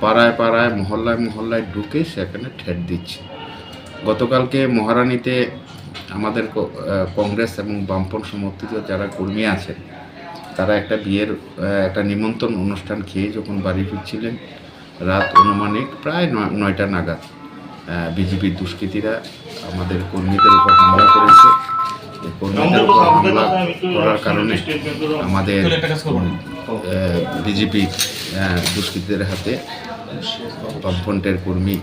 পাড়ায় পাড়ায়, মহল্লায় মহল্লায় ঢুকে সেখানে ঠেট দিচ্ছে। গতকালকে মহারানীতে আমাদের ক-, আহ, কংগ্রেস এবং বামপন্থ সমর্থিত যারা কর্মী আছেন, তারা একটা বিয়ের, আহ, একটা নিমন্ত্রণ অনুষ্ঠান খেয়ে যখন বাড়ি ফিরছিলেন, রাত আনুমানিক প্রায় নয়-, নয়টা নাগাদ, আহ, বিজেপির দুষ্কৃতীরা আমাদের কর্মীদের উপর হামলা করেছে। এই কর্মীদের উপর হামলা করার কারণে আমাদের, আহ, বিজেপির, আহ, দুষ্কৃতীদের হাতে বামফ্রন্টের কর্মী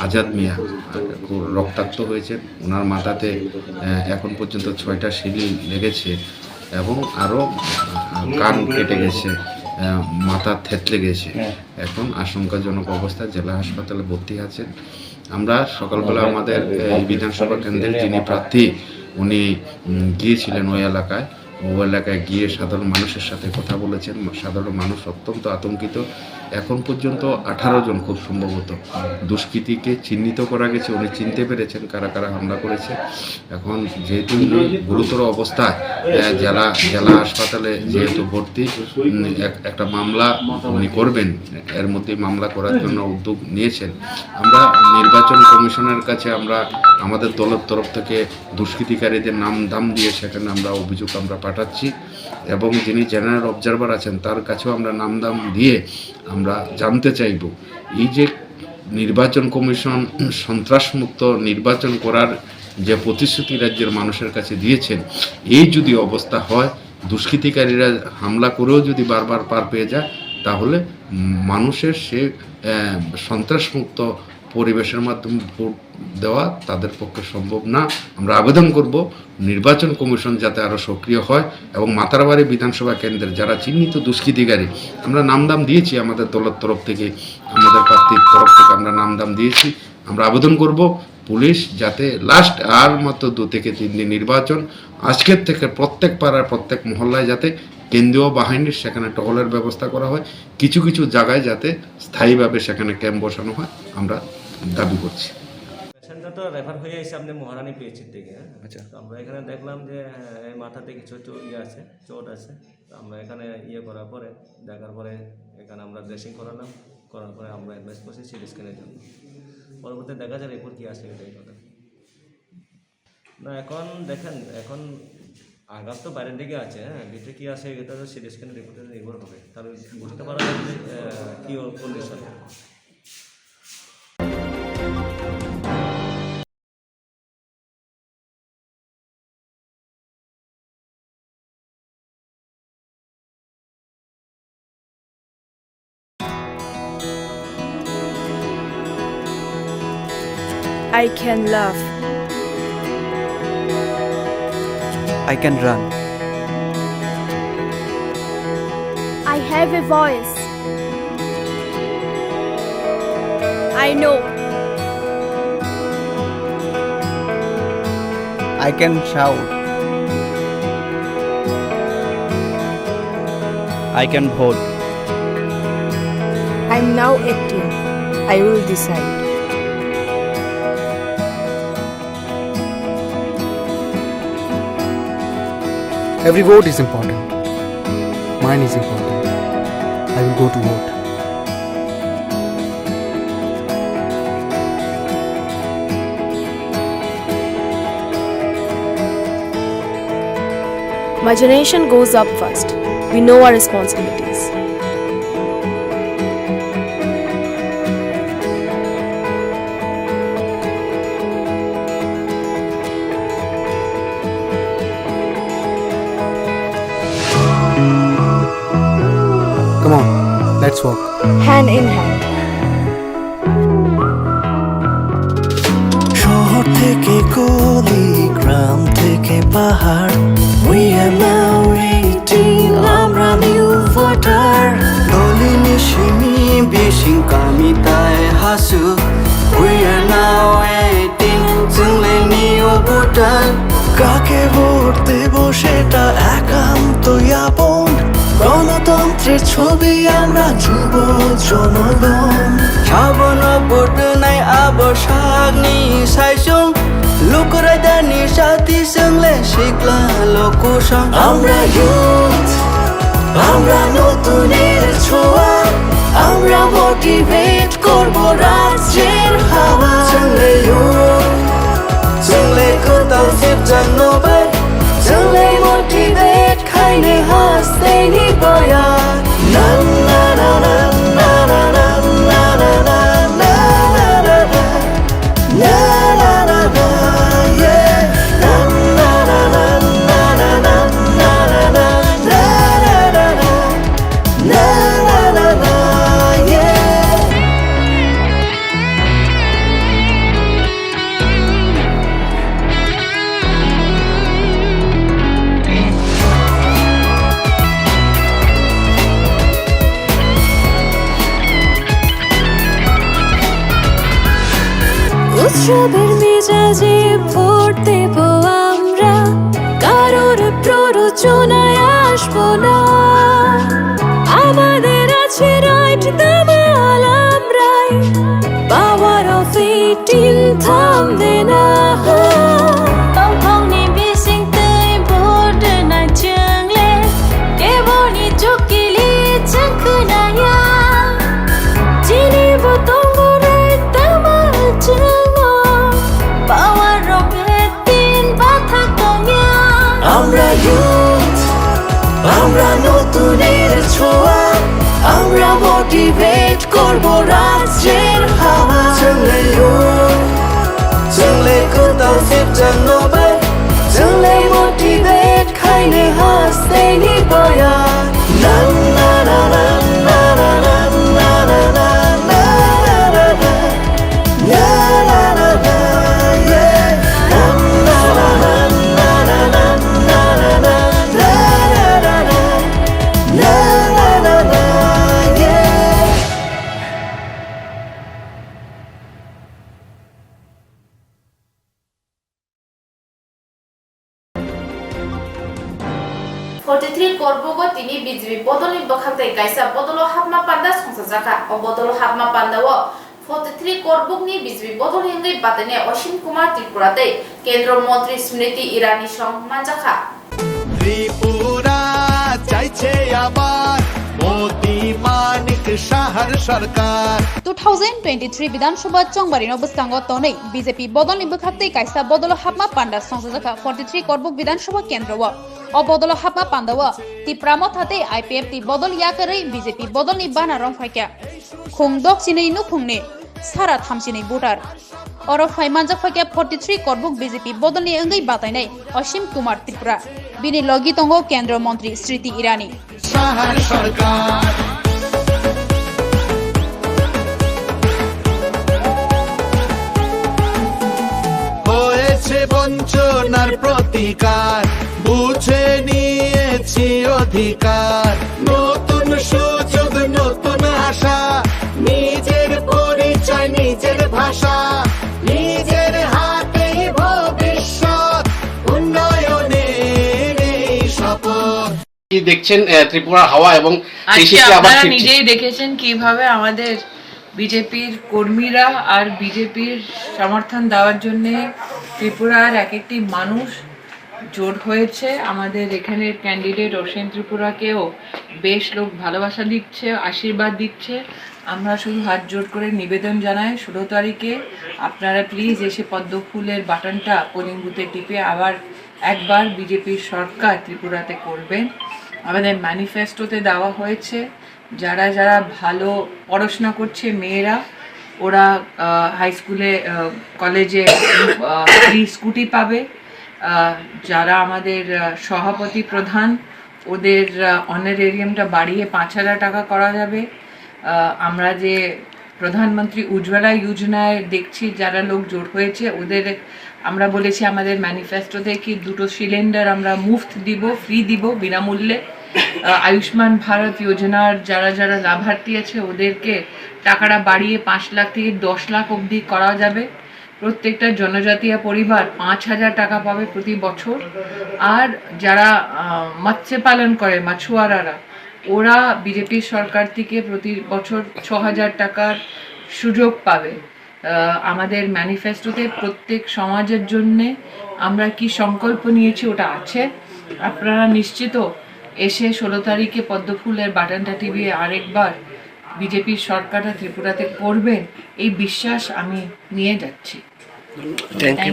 আজাদ মিয়া, আহ, খুব রক্তাক্ত হয়েছেন। ওনার মাথাতে, আহ, এখন পর্যন্ত ছয়টা শিলি লেগেছে এবং আরও, আহ, কান কেটে গেছে, আহ, মাথা থেতলে গেছে। এখন আশঙ্কাজনক অবস্থায় জেলা হাসপাতালে ভর্তি আছেন। আমরা সকালবেলা আমাদের এই বিধানসভা কেন্দ্রের যিনি প্রার্থী, উনি, উম, গিয়েছিলেন ওই এলাকায়। ওই এলাকায় গিয়ে সাধারণ মানুষের সাথে কথা বলেছেন। সাধারণ মানুষ অত্যন্ত আতঙ্কিত। এখন পর্যন্ত আঠারো জন খুব সম্ভবত দুষ্কৃতীকে চিহ্নিত করা গেছে, উনি চিনতে পেরেছেন কারা কারা হামলা করেছে। এখন যেহেতু উনি গুরুতর অবস্থায়, আহ, জেলা, জেলা হাসপাতালে যেহেতু ভর্তি, উম, এক-, একটা মামলা উনি করবেন, এর মধ্যে মামলা করার জন্য উদ্যোগ নিয়েছেন। আমরা নির্বাচন কমিশনের কাছে আমরা আমাদের দলের তরফ থেকে দুষ্কৃতিকারীদের নাম দাম দিয়ে সেখানে আমরা অভিযোগ আমরা পাঠাচ্ছি এবং যিনি জেনারেল অবজারভার আছেন তার কাছেও আমরা নাম দাম দিয়ে আমরা জানতে চাইব এই যে নির্বাচন কমিশন সন্ত্রাসমুক্ত নির্বাচন করার যে প্রতিশ্রুতি রাজ্যের মানুষের কাছে দিয়েছেন, এই যদি অবস্থা হয়, দুষ্কৃতিকারীরা হামলা করেও যদি বারবার পার পেয়ে যায়, তাহলে মানুষের সে, আহ, সন্ত্রাসমুক্ত পরিবেশের মাধ্যমে ভোট দেওয়া তাদের পক্ষে সম্ভব না। আমরা আবেদন করব নির্বাচন কমিশন যাতে আরও সক্রিয় হয় এবং মাতারবাড়ি বিধানসভা কেন্দ্রের যারা চিহ্নিত দুষ্কৃতিকারী, আমরা নাম দাম দিয়েছি আমাদের দলের তরফ থেকে, আমাদের প্রার্থীর তরফ থেকে আমরা নাম দাম দিয়েছি। আমরা আবেদন করব পুলিশ যাতে লাস্ট আর মাত্র দু থেকে তিন দিন নির্বাচন, আজকের থেকে প্রত্যেক পাড়ার প্রত্যেক মহল্লায় যাতে কেন্দ্রীয় বাহিনীর সেখানে টহলের ব্যবস্থা করা হয়, কিছু কিছু জায়গায় যাতে স্থায়ীভাবে সেখানে ক্যাম্প বসানো হয়, আমরা দাবি করছি। পেশেন্টটা তো রেফার হয়ে এসে আপনি মহারানী পিএইচসি থেকে, হ্যাঁ? আচ্ছা। তো আমরা এখানে দেখলাম যে, হ্যাঁ, এই মাথাতে কিছু একটু ইয়ে আছে, চোট আছে। তো আমরা এখানে ইয়ে করার পরে, দেখার পরে এখানে আমরা ড্রেসিং করালাম, করার পরে আমরা অ্যাডভাইস করছি সিটি স্ক্যানের জন্য। পরবর্তীতে দেখা যায় রিপোর্ট কী আসে, এটাই কথা। না, এখন দেখেন, এখন আঘাত তো বাইরের দিকে আছে, হ্যাঁ, ভিতরে কী আছে এটা তো সিটি স্ক্যানের রিপোর্টে নির্ভর হবে, তাহলে বুঝতে পারা যাবে যে, আহ, কী ওর condition. I can laugh. I can run. I have a voice. I know. I can shout. I can vote. I'm now eighteen. I will decide. Every vote is important. Mine is important. I will go to vote. My generation goes up first. We know our responsibilities. Come on, let's walk. Hand in hand. শহর থেকে গলি, গ্রাম থেকে পাহাড়, we are now eighteen, আমরা new voter. দলিনি সিমি বিশিং কামি তাই Hasu, we are now eighteen, chwngle new voter. কাকে ভোট দেব সেটা একান্তই আপন, গণতন্ত্রের ছবি আমরা যুব জনগণ। Sabono vote nai abo sakni saisung, lukurai dani sati chwngle sikla lokusong. আমরা youth, আমরা নতুনের ছোঁয়া, Motivate korbo rajyer hawa. Chwngle yo, chwngle kwtal sipjak no bai. Chwngle motivate khaini haste ni boya. Na na na na na na na na na na na na na. উৎসবের মেজাজে ভোট দেব আমরা, কারোর প্ররোচনায় আসবো না। আমাদের আছে রাইট, দামাল আমরাই, পাওয়ার অফ এইটিন থামবে না। Tongthokni bising twi vote rwnai chwngle, keboni chukili chwng khwnaya. Chini bo tongo rwk tamo chwngno, power rok tin bathak tongya. Amra youth, amra notunir chua, amra motivate korbo rajyer hawa. Chwngle youth, chwngle kwtal sipjak no bai, chwngle motivate khaini haste ni boya. Na na na na na na na na na na na na na na na na na. Forty three Korbugo tini B J P bodolni bwkhak tei kaisa bodolo hapma panda songchajakha. O bodolo hapma pandao forty three Korbukni B J P bodolni wngwi batainai Oshim Kumar Tripura tei Kendro Montri Smriti Irani song manjakha. Tripura chaiche abar Modi Manik Shahar Sarkar. Two thousand twenty-three Bidhan Sabha chongbarino bwskango tonwi B J P bodolni bwkhak tei kaisa bodolo hapma panda songchajakha forty three Korbuk Bidhan Sabha kendro o. O bodolo hapma pandao Tipra Motha tei I P F T bodol yakarwi B J P bodolni bana rong phaikha. Khung dok chinwi nukhungni sara thamchinwi voter. Oro phai manjak phaikha forty three Korbuk B J P bodolni wngwi batainai Oshim Kumar Tripura. Bini logi tongo Kendro Montri Smriti Irani. Shahar Sarkar. হয়েছে বঞ্চনার প্রতিকার, বুঝে নিয়েছি অধিকার। নতুন সুযোগ, নতুন আশা, নিজের পরিচয়, নিজের ভাষা, নিজের হাতেই ভবিষ্যৎ, উন্নয়নের এই শপথ। কি দেখছেন, আহ, ত্রিপুরার হাওয়া এবং আজকে বিশেষ করে আবার আপনারা ফিরছি। নিজেই দেখেছেন কিভাবে আমাদের বিজেপির কর্মীরা আর বিজেপির সমর্থন দেওয়ার জন্যে ত্রিপুরার এক একটি মানুষ জোট হয়েছে। আমাদের এখানের ক্যান্ডিডেট অসীম ত্রিপুরাকেও বেশ লোক ভালোবাসা দিচ্ছে, আশীর্বাদ দিচ্ছে। আমরা শুধু হাত জোট করে নিবেদন জানাই, ষোলো তারিখে আপনারা প্লিজ এসে পদ্ম ফুলের বাটনটা পোলিং বুথে টিপে আবার একবার বিজেপির সরকার ত্রিপুরাতে করবেন। আমাদের ম্যানিফেস্টোতে দেওয়া হয়েছে, যারা যারা ভালো পড়াশোনা করছে মেয়েরা, ওরা, আহ, হাই স্কুলে, আহ, কলেজে, আহ, ফ্রি স্কুটি পাবে। আহ, যারা আমাদের, আহ, সভাপতি প্রধান, ওদের, আহ, অনারেরিয়ামটা বাড়িয়ে পাঁচ হাজার টাকা করা যাবে। আহ, আমরা যে প্রধানমন্ত্রী উজ্জ্বলা যোজনায় দেখছি যারা লোক জোট হয়েছে, ওদের আমরা বলেছি আমাদের ম্যানিফেস্টোতে কি দুটো সিলিন্ডার আমরা মুফত দিব, ফ্রি দিব, বিনামূল্যে। আহ, আয়ুষ্মান ভারত যোজনার যারা যারা লাভার্থী আছে, ওদেরকে টাকাটা বাড়িয়ে পাঁচ লাখ থেকে দশ লাখ অবধি করা যাবে। প্রত্যেকটা জনজাতীয় পরিবার পাঁচ হাজার টাকা পাবে প্রতি বছর। আর যারা, আহ, মৎস্য পালন করে, মাছুয়ারারা, ওরা বিজেপির সরকার থেকে প্রতি বছর ছ হাজার টাকার সুযোগ পাবে। আহ, আমাদের ম্যানিফেস্টোতে প্রত্যেক সমাজের জন্যে আমরা কি সংকল্প নিয়েছি, ওটা আছে। আপনারা নিশ্চিত এসে ষোলো তারিখে পদ্মফুলের বাটনটা টিপে আরেকবার বিজেপির সরকাররা ত্রিপুরাতে করবেন, এই বিশ্বাস আমি নিয়ে যাচ্ছি। Thank you.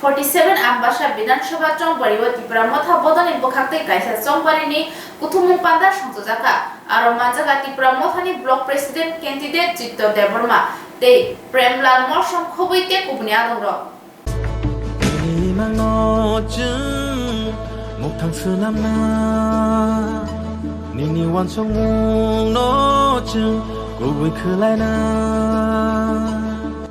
Forty seven Ambasa Bidhan Sabha chongbario Tipra Motha bodolni bwkhaktwi kaisa chongbarini kuthumung panda songchajakha. Aro manjakha Tipra Mothani Block President candidate Chitto Debbarma tei Premlal Molsom khobwi tei kubuni adongrok. Tini imangno chwng muktang swnamna, nini uansukmungno chwng kubui khwlaina.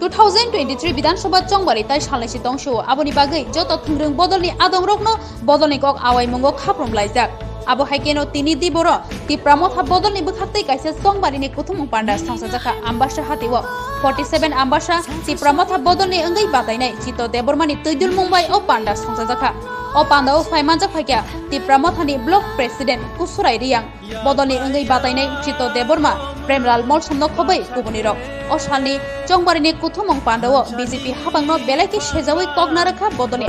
Two thousand twenty-three Bidhan Sabha chongbari tai salnwi si tongsu, aboni bagwi joto thwngrwng bodolni adongrokno bodolni kok awaimungo khaprum laijak. Abo hai keno tini diboro Tipra Motha bodolni bwkhaktwi kaisa chongbarini kuthumung panda songchajakha Ambasa hatio. Forty seven Ambasa Tipra Motha bodolni wngwi batainai Chitto Debbarmani twidulmung bai o panda songchajakha. O pandao phai manjak phaikha Tipra Mothani Block President Kusurai Riyang. Bodolni wngwi batainai Chitto Debbarma, Premlal Molsomno khobwi kubunirok. O salni chongbarini kuthumung pandao B J P hapangno belai khe sejaui kok narwkha bodolni.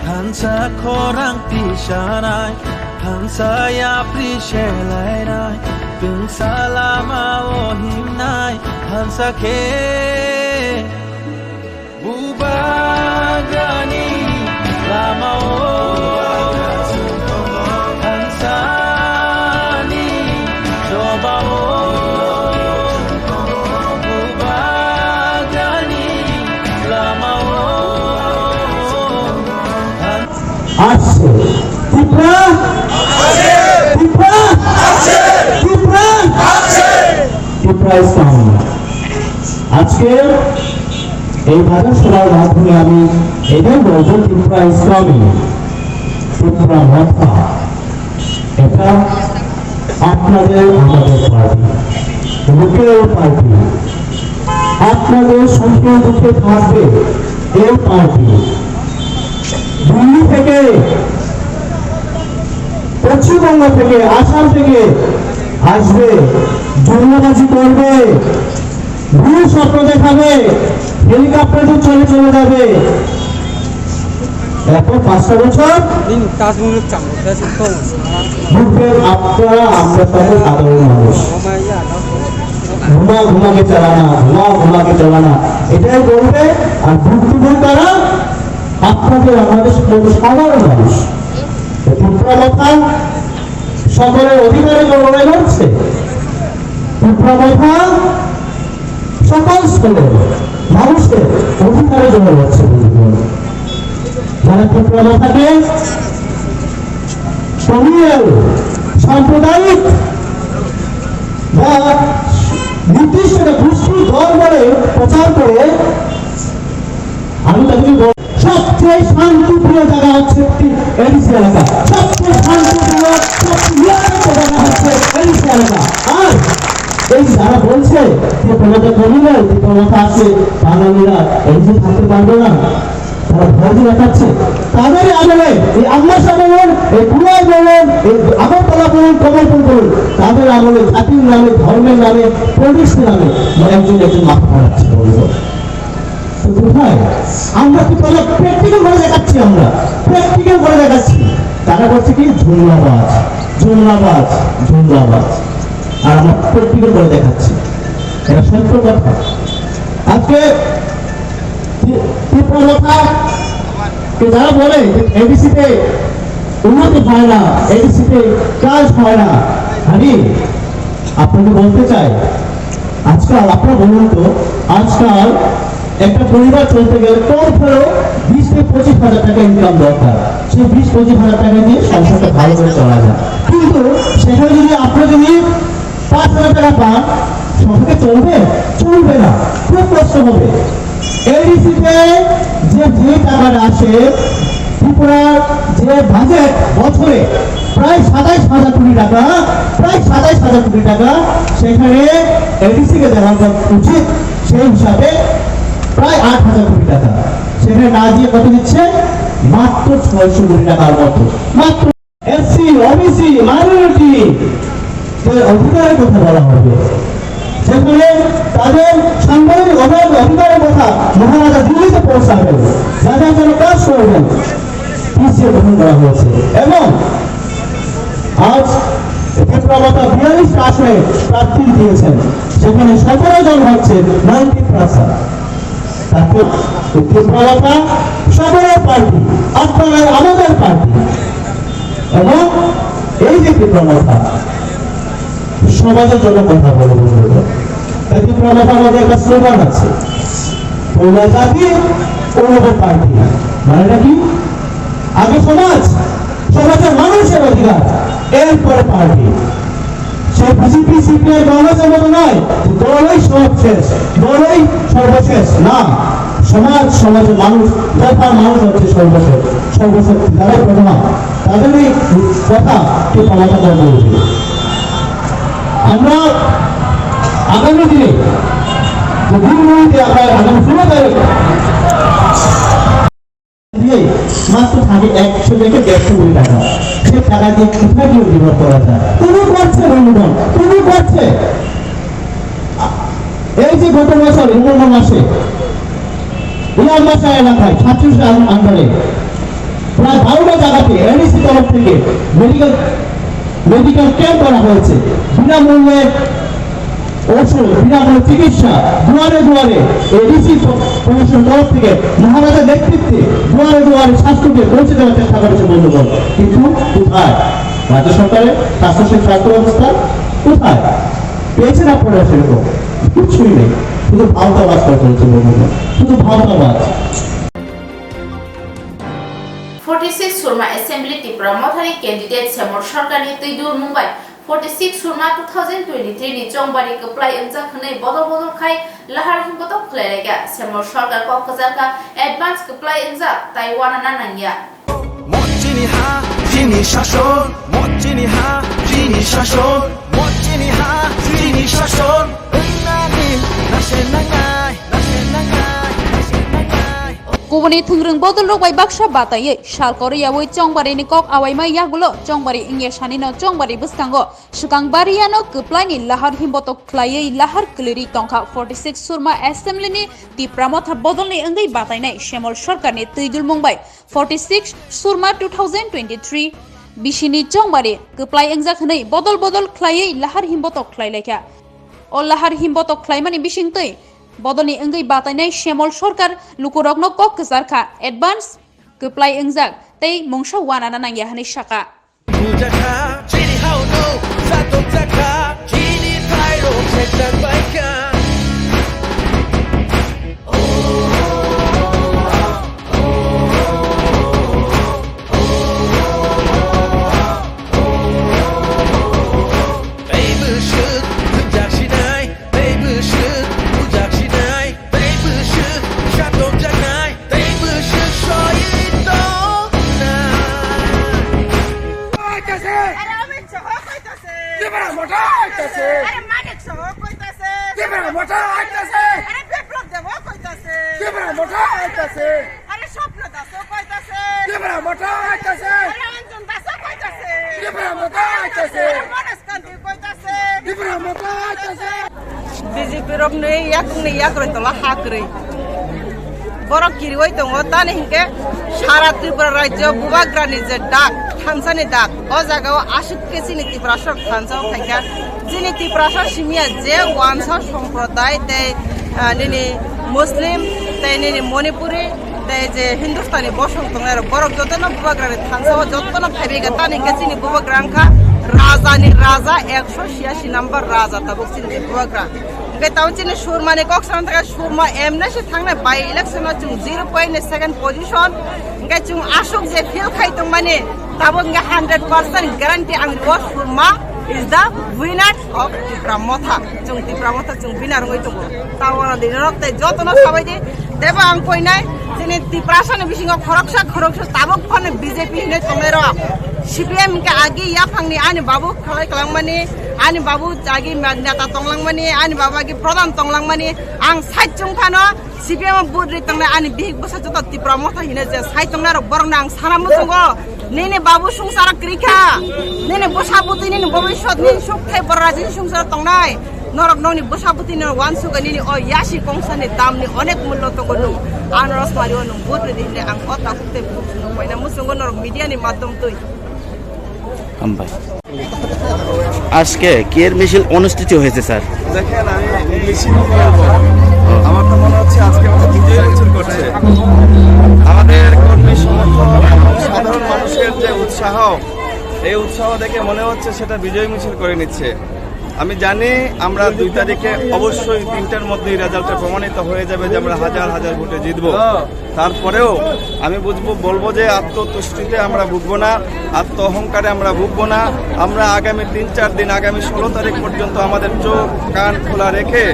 Thansa khorang tisanai, thansa yapri selainai, tungsa lama o himnai, thansa khe. Bubagrani lama o thansani choba o, Bubagrani lama o than- Ashe. Tipra? Tipra? Tipra? Tipra is coming. আজকে এই বাজার সভার মাধ্যমে আমি এটাই বলবো, ত্রিপুরা ইসলামী, ত্রিপুরা মথা, এটা আপনাদের আমাদের পার্টি, লোকাল পার্টি। আপনাদের সুখে দুঃখে থাকবে এই পার্টি। দিল্লি থেকে, পশ্চিমবঙ্গ থেকে, আসাম থেকে আসবে, জুমলাবাজি করবে, ভুল স্বপ্ন দেখাবে, হেলিকপ্টারে চলে চলে যাবে। এরপর পাঁচটা বছর বুঝবেন আপনারা, আমরা তাদের সাধারণ মানুষ। ঘুমা ঘুমাকে চালানা, ঘুমা ঘুমাকে চালানা, এটাই বলবে। আর ভুক্তভোগী তারা আপনাদের আমাদের মতো সাধারণ মানুষ। এই ত্রিপুরা মথা সকলের অধিকারের জন্য লড়াই লড়ছে। ত্রিপুরা মথা সকল স্তরের মানুষের অধিকারের জন্য লড়ছে, বন্ধুগণ। যারা ত্রিপুরা মথাকে কমিউনাল, সাম্প্রদায়িক বা নির্দিষ্ট একটা গোষ্ঠী দল বলে প্রচার করে, আমি তাদেরকে বল-, সবচেয়ে শান্তিপ্রিয় জায়গা হচ্ছে একটি এডিসি এলাকা, সবচেয়ে শান্তিপ্রিয়, সবচেয়ে নিরাপদ জায়গা হচ্ছে এডিসি এলাকা। আর এই যারা বলছে যে প্রবণতা কমিউনাল, যে প্রবণতা আছে, বাঙালিরা এডিসি থাকতে পারবে না, তারা ভয় দেখাচ্ছে। তাদের আমলে এই আম্বাসা বলুন, এই কুলাই বলুন, এই আগরতলা বলুন, কমলপুর বলুন, তাদের আমলে জাতির নামে, ধর্মের নামে, পলিটিক্সের নামে একজন একজন মাথা ফাটাচ্ছে, বলবো। তো কোথায়? আমরা তো তাহলে প্র্যাকটিক্যাল করে দেখাচ্ছি, আমরা প্র্যাকটিক্যাল করে দেখাচ্ছি। তারা বলছে কি, জুমলাবাজ, জুমলাবাজ, জুমলাবাজ। আর আমরা প্র্যাকটিক্যাল করে দেখাচ্ছি, এটা সত্য কথা। আজকে তি-, ত্রিপুরা মথা কে যারা বলে যে এডিসিতে উন্নতি হয় না, এডিসিতে কাজ হয় না, আমি আপনাকে বলতে চাই, আজকাল আপনারা বলুন তো, আজকাল একটা পরিবার চলতে গেলে কম হলেও বিশ থেকে পঁচিশ হাজার টাকা ইনকাম দরকার। সেই বিশ পঁচিশ হাজার টাকা দিয়ে সংসারটা ভালো করে চলা যায়। কিন্তু সেখানে যদি আপনারা যদি পাঁচ হাজার টাকা পান, সংসারটা চলবে? চলবে না, খুব কষ্ট হবে। এডিসিতে যে, যে টাকাটা আসে, ত্রিপুরার যে বাজেট বছরে প্রায় সাতাইশ হাজার কোটি টাকা, প্রায় সাতাইশ হাজার কোটি টাকা সেখানে এডিসিকে দেওয়া উচিত, সেই হিসাবে প্রায় আট হাজার কোটি টাকা। সেখানে না দিয়ে কত দিচ্ছে? মাত্র ছয়শো কোটি টাকার মতো, মাত্র। এসসি, ওবিসি, মাইনরিটি দের অধিকারের কথা বলা হবে, সেখানে তাদের সাংবিধানিক অধি-, অধিকারের কথা মহারাজা দিল্লিতে পৌঁছাবেন, যা যা জন্য কাজ করবেন, পিছিয়ে গ্রহণ করা হয়েছে। এবং আজ ত্রিপুরা মথা বিয়াল্লিশ আসনে প্রার্থী দিয়েছেন, সেখানে সতেরো জন হচ্ছে নন ত্রিপ্রাসা। তারপর ত্রিপুরা মথা সকলের পার্টি, আপনারাই আমাদের পার্টি। এবং এই যে ত্রিপুরা মথা সমাজের জন্য কথা বলে, বন্ধুরা, তাই ত্রিপুরা মথার মধ্যে একটা স্লোগান আছে, "পয়লা জাতি, অনুভব পার্টি।" মানেটা কি? আগে সমাজ, সমাজের মানুষের অধিকার, এরপরে পার্টি। সে বিজেপি, সিপিআই, কংগ্রেসের মতো নয় যে দলই সব শেষ, দলই সর্বশেষ। না, সমাজ, সমাজের মানুষ, দফার মানুষ হচ্ছে সর্বশেষ, সর্বশক্তি, তারাই প্রধান। তাদেরই কথা কে পালাতে পারবে। আমরা আগামী দিনে যে দিনগুলিতে আমরা আগামী ষোলো তারিখ দিয়ে মাত্র থাকে একশো থেকে দেড়শো কোটি টাকা। সে টাকা দিয়ে কোথায় গিয়ে বিনিয়োগ করা যায়? তুমি করছে বন্ধুগণ, তুমি করছে। এই যে গত বছর নভেম্বর মাসে ইয়ারমাসা এলাকায় ছাত্রীদের আন-, আন্ডারে প্রায় বারোটা জায়গাতে এডিসি তরফ থেকে মেডিকেল, মেডিকেল ক্যাম্প করা হয়েছে। বিনামূল্যে ওষুধ, বিনামূল্যে চিকিৎসা, দুয়ারে দুয়ারে এডিসি প-, প্রশাসনের তরফ থেকে মহারাজার নেতৃত্বে দুয়ারে দুয়ারে স্বাস্থ্যকে পৌঁছে দেওয়ার চেষ্টা করেছে বন্ধুগণ। কিন্তু কোথায়? রাজ্য সরকারের স্বাস্থ্য সে-, স্বাস্থ্য ব্যবস্থা কোথায়? পেয়েছে না পড়ে সেরকম? কিচ্ছুই নেই, শুধু ভাওতাবাজ করে চলেছে বন্ধুগণ, শুধু ভাওতাবাজ। Forty six Surma Assembly Tipra Mothani candidate Semol Sarkarni twi dul mungbai forty six Surma two thousand twenty three ni chongbari kwplai wngjak hwnwi bodol bodol khai lahar himbotok khlai laikha. Semol Sarkar kok kwchar kha advance kwplai wngjak tai uanana nangya. Mo chini ha, chini shason, mo chini ha, chini shason, mo chini ha, chini shason. Wngna din, nase nangnai, nase nangnai, nase nangnai. Kubuni thwngrwng bodolrok bai baksa bataiwi sal kwrwi yaui chongbari ni kok awaima yagulo chongbari wngya sanino chongbari bwskango swkang bariano kwplaini lahar himbotok khlaiwi lahar kwlwirwi tongkha forty six Surma Assembly ni Tipra Motha bodolni wngwi batainai Semol Sarkarni twi dul mungbai forty six Surma two thousand twenty three bisini chongbari kwplai wngjak hwnwi bodol bodol khlaiwi lahar himbotok khlai laikha. O lahar himbotok khlaimani bisingtwi bodolni wngwi batainai Semol Sarkar lukurokno kok kwchar kha advance kwplai wngjak tei mungsa uanana nangya hwnwi sakha. Bujakha, chini hao no, satokjakha, chini thairok sekjak baikha. Tei bwswk thwngjak sinai, tei bwswk bujak sinai, tei bwswk satokjaknai, tei bwswk soi tongnai. Aitase! Are Amit Shah koi tase? Tipra Motha aitase! Are Manik Shah koi tase? Tipra Motha aitase! Are Biplab Deb koi tase? Tipra Motha aitase! Are Swapna Das koi tase? Tipra Motha aitase! Are Anjan Das koi tase? Tipra Motha aitase! Are Manoj Kanti koi tase? Tipra Motha aitase! B J P rokni yakungni yakrwi tola ha kwrwi. Borok kiriwi tongo, tani hinkhe sara Tripura rajyo bubagrani je dak, thansani dak, o jagao aswk khe chini Tiprasa rok thansa o phaikha. Chini Tiprasa simiya je wansa somprodai tei, ah, nini Muslim tei nini Manipuri tei je Hindustani bosong tongnai rok, borok jotono bubagrani thansa o jotono phaibai kha. Tani hinkhe chini bubagra wngkha rajani raja, ekso chhiyasi number raja tabuk chini bubagra. Hingke tamo chini Surmani kok sana thangkhe Surma M N C thangnai by election o chwng zero point ni second position. Hingke chwng aswk je fail khai tongmani, tabuk hingke hundred percent guarantee ang rio, Surma is the winner of Tipra Motha. Chwng Tipra Motha chwng winner wngwi tongo. Tamo no dino rok tei jotono sabai di. Tebo ang koinai, chini Tiprasani bisingo khoroksa khoroksa tabuk phano B J P hinwi tongnai rok. C P M hingke agi yaphangni ani babu khalai kalangmani, ani babu agi ma-, neta tonglangmani, ani babu agi pradhan tonglangmani, ang side chwng phano C P M o vote ri tongnai ani bihik bwsa joto Tipra Motha hinwi je side tongnai rok borokno ang sana muchungo. Nini babu sungsaro kwrwi kha, nini bwsa bwtwi, nini bobiswt, nini suk thai bwrajini sungsaro tongnai. Norok nokni bwsa bwtwi no uansukha, nini o yasi kongsani damni onek mullo tongo nwng. Ano rosmari o nwng vote ridi hinwi ang o takhuk tei bukhuk swngo, koina muchungo norok media ni madhyam twi. ভাই, আজকে কি এর মিছিল অনুষ্ঠিত হয়েছে স্যার? দেখেন, আমি মিছিল কি বলবো? আমার তো মনে হচ্ছে আজকে আমাদের বিজয় মিছিল করছে। আমাদের কর্মী সমর্থক এবং সাধারণ মানুষের যে উৎসাহ, এই উৎসাহ দেখে মনে হচ্ছে সেটা বিজয় মিছিল করে নিচ্ছে। আমি জানি আমরা দুই তারিখে অবশ্যই তিনটার মধ্যেই রেজাল্টটা প্রমাণিত হয়ে যাবে যে আমরা হাজার হাজার ভোটে জিতবো। তারপরেও আমি বুঝবো, বলবো যে আত্মতুষ্টিতে আমরা ভুগবো না, আত্ম অহংকারে আমরা ভুগবো না। আমরা আগামী তিন চার দিন, আগামী ষোলো তারিখ পর্যন্ত আমাদের চোখ কান খোলা রেখে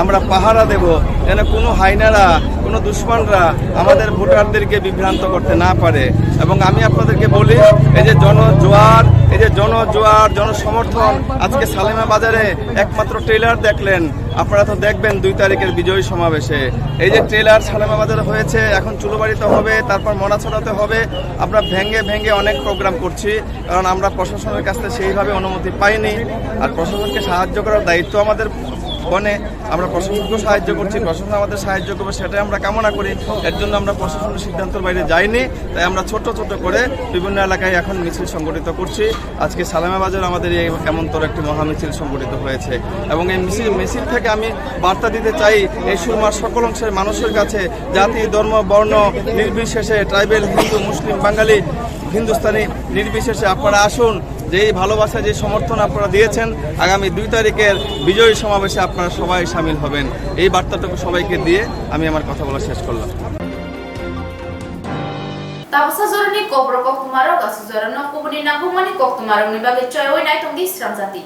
আমরা পাহারা দেব, যেন কোনো হায়নারা, কোনো দুশমনরা আমাদের ভোটারদেরকে বিভ্রান্ত করতে না পারে। এবং আমি আপনাদেরকে বলি, এই যে জনজোয়ার, এই যে জনজোয়ার, জনসমর্থন, আজকে সালেমা বাজারে একমাত্র ট্রেলার দেখলেন, আপনারা তো দেখবেন দুই তারিখের বিজয় সমাবেশে। এই যে ট্রেলার সালেমা বাজারে হয়েছে, এখন চুলোবাড়িতে হবে, তারপর মনাছড়াতে হবে। আমরা ভেঙে ভেঙে অনেক প্রোগ্রাম করছি, কারণ আমরা প্রশাসনের কাছ থেকে সেইভাবে অনুমতি পাইনি। আর প্রশাসনকে সাহায্য করার দায়িত্ব আমাদের বনে, আমরা প্রশাসনকেও সাহায্য করছি, প্রশাসন আমাদের সাহায্য করবে, সেটাই আমরা কামনা করি। এর জন্য আমরা প্রশাসনের সিদ্ধান্তের বাইরে যাইনি, তাই আমরা ছোট ছোট করে বিভিন্ন এলাকায় এখন মিছিল সংগঠিত করছি। আজকে সালেমা বাজার আমাদের এই এমন তোর একটি মহামিছিল সংগঠিত হয়েছে এবং এই মিছিল মিছিল থেকে আমি বার্তা দিতে চাই এই সুরমার সকল অংশের মানুষের কাছে, জাতি, ধর্ম, বর্ণ নির্বিশেষে, ট্রাইবেল, হিন্দু, মুসলিম, বাঙালি, হিন্দুস্তানি নির্বিশেষে আপনারা আসুন। যে এই ভালোবাসা, যে সমর্থন আপনারা দিয়েছেন, আগামী দুই তারিখের বিজয় সমাবেশে আপনারা সবাই সামিল হবেন। এই বার্তাটুকু সবাইকে দিয়ে আমি আমার কথা বলা শেষ করলাম। Tabuksa jorani kokborok koktwmarok aswk jorano kubuni nangkukmani koktwmarokni bagwi choyaui naitongdi sramjakdi.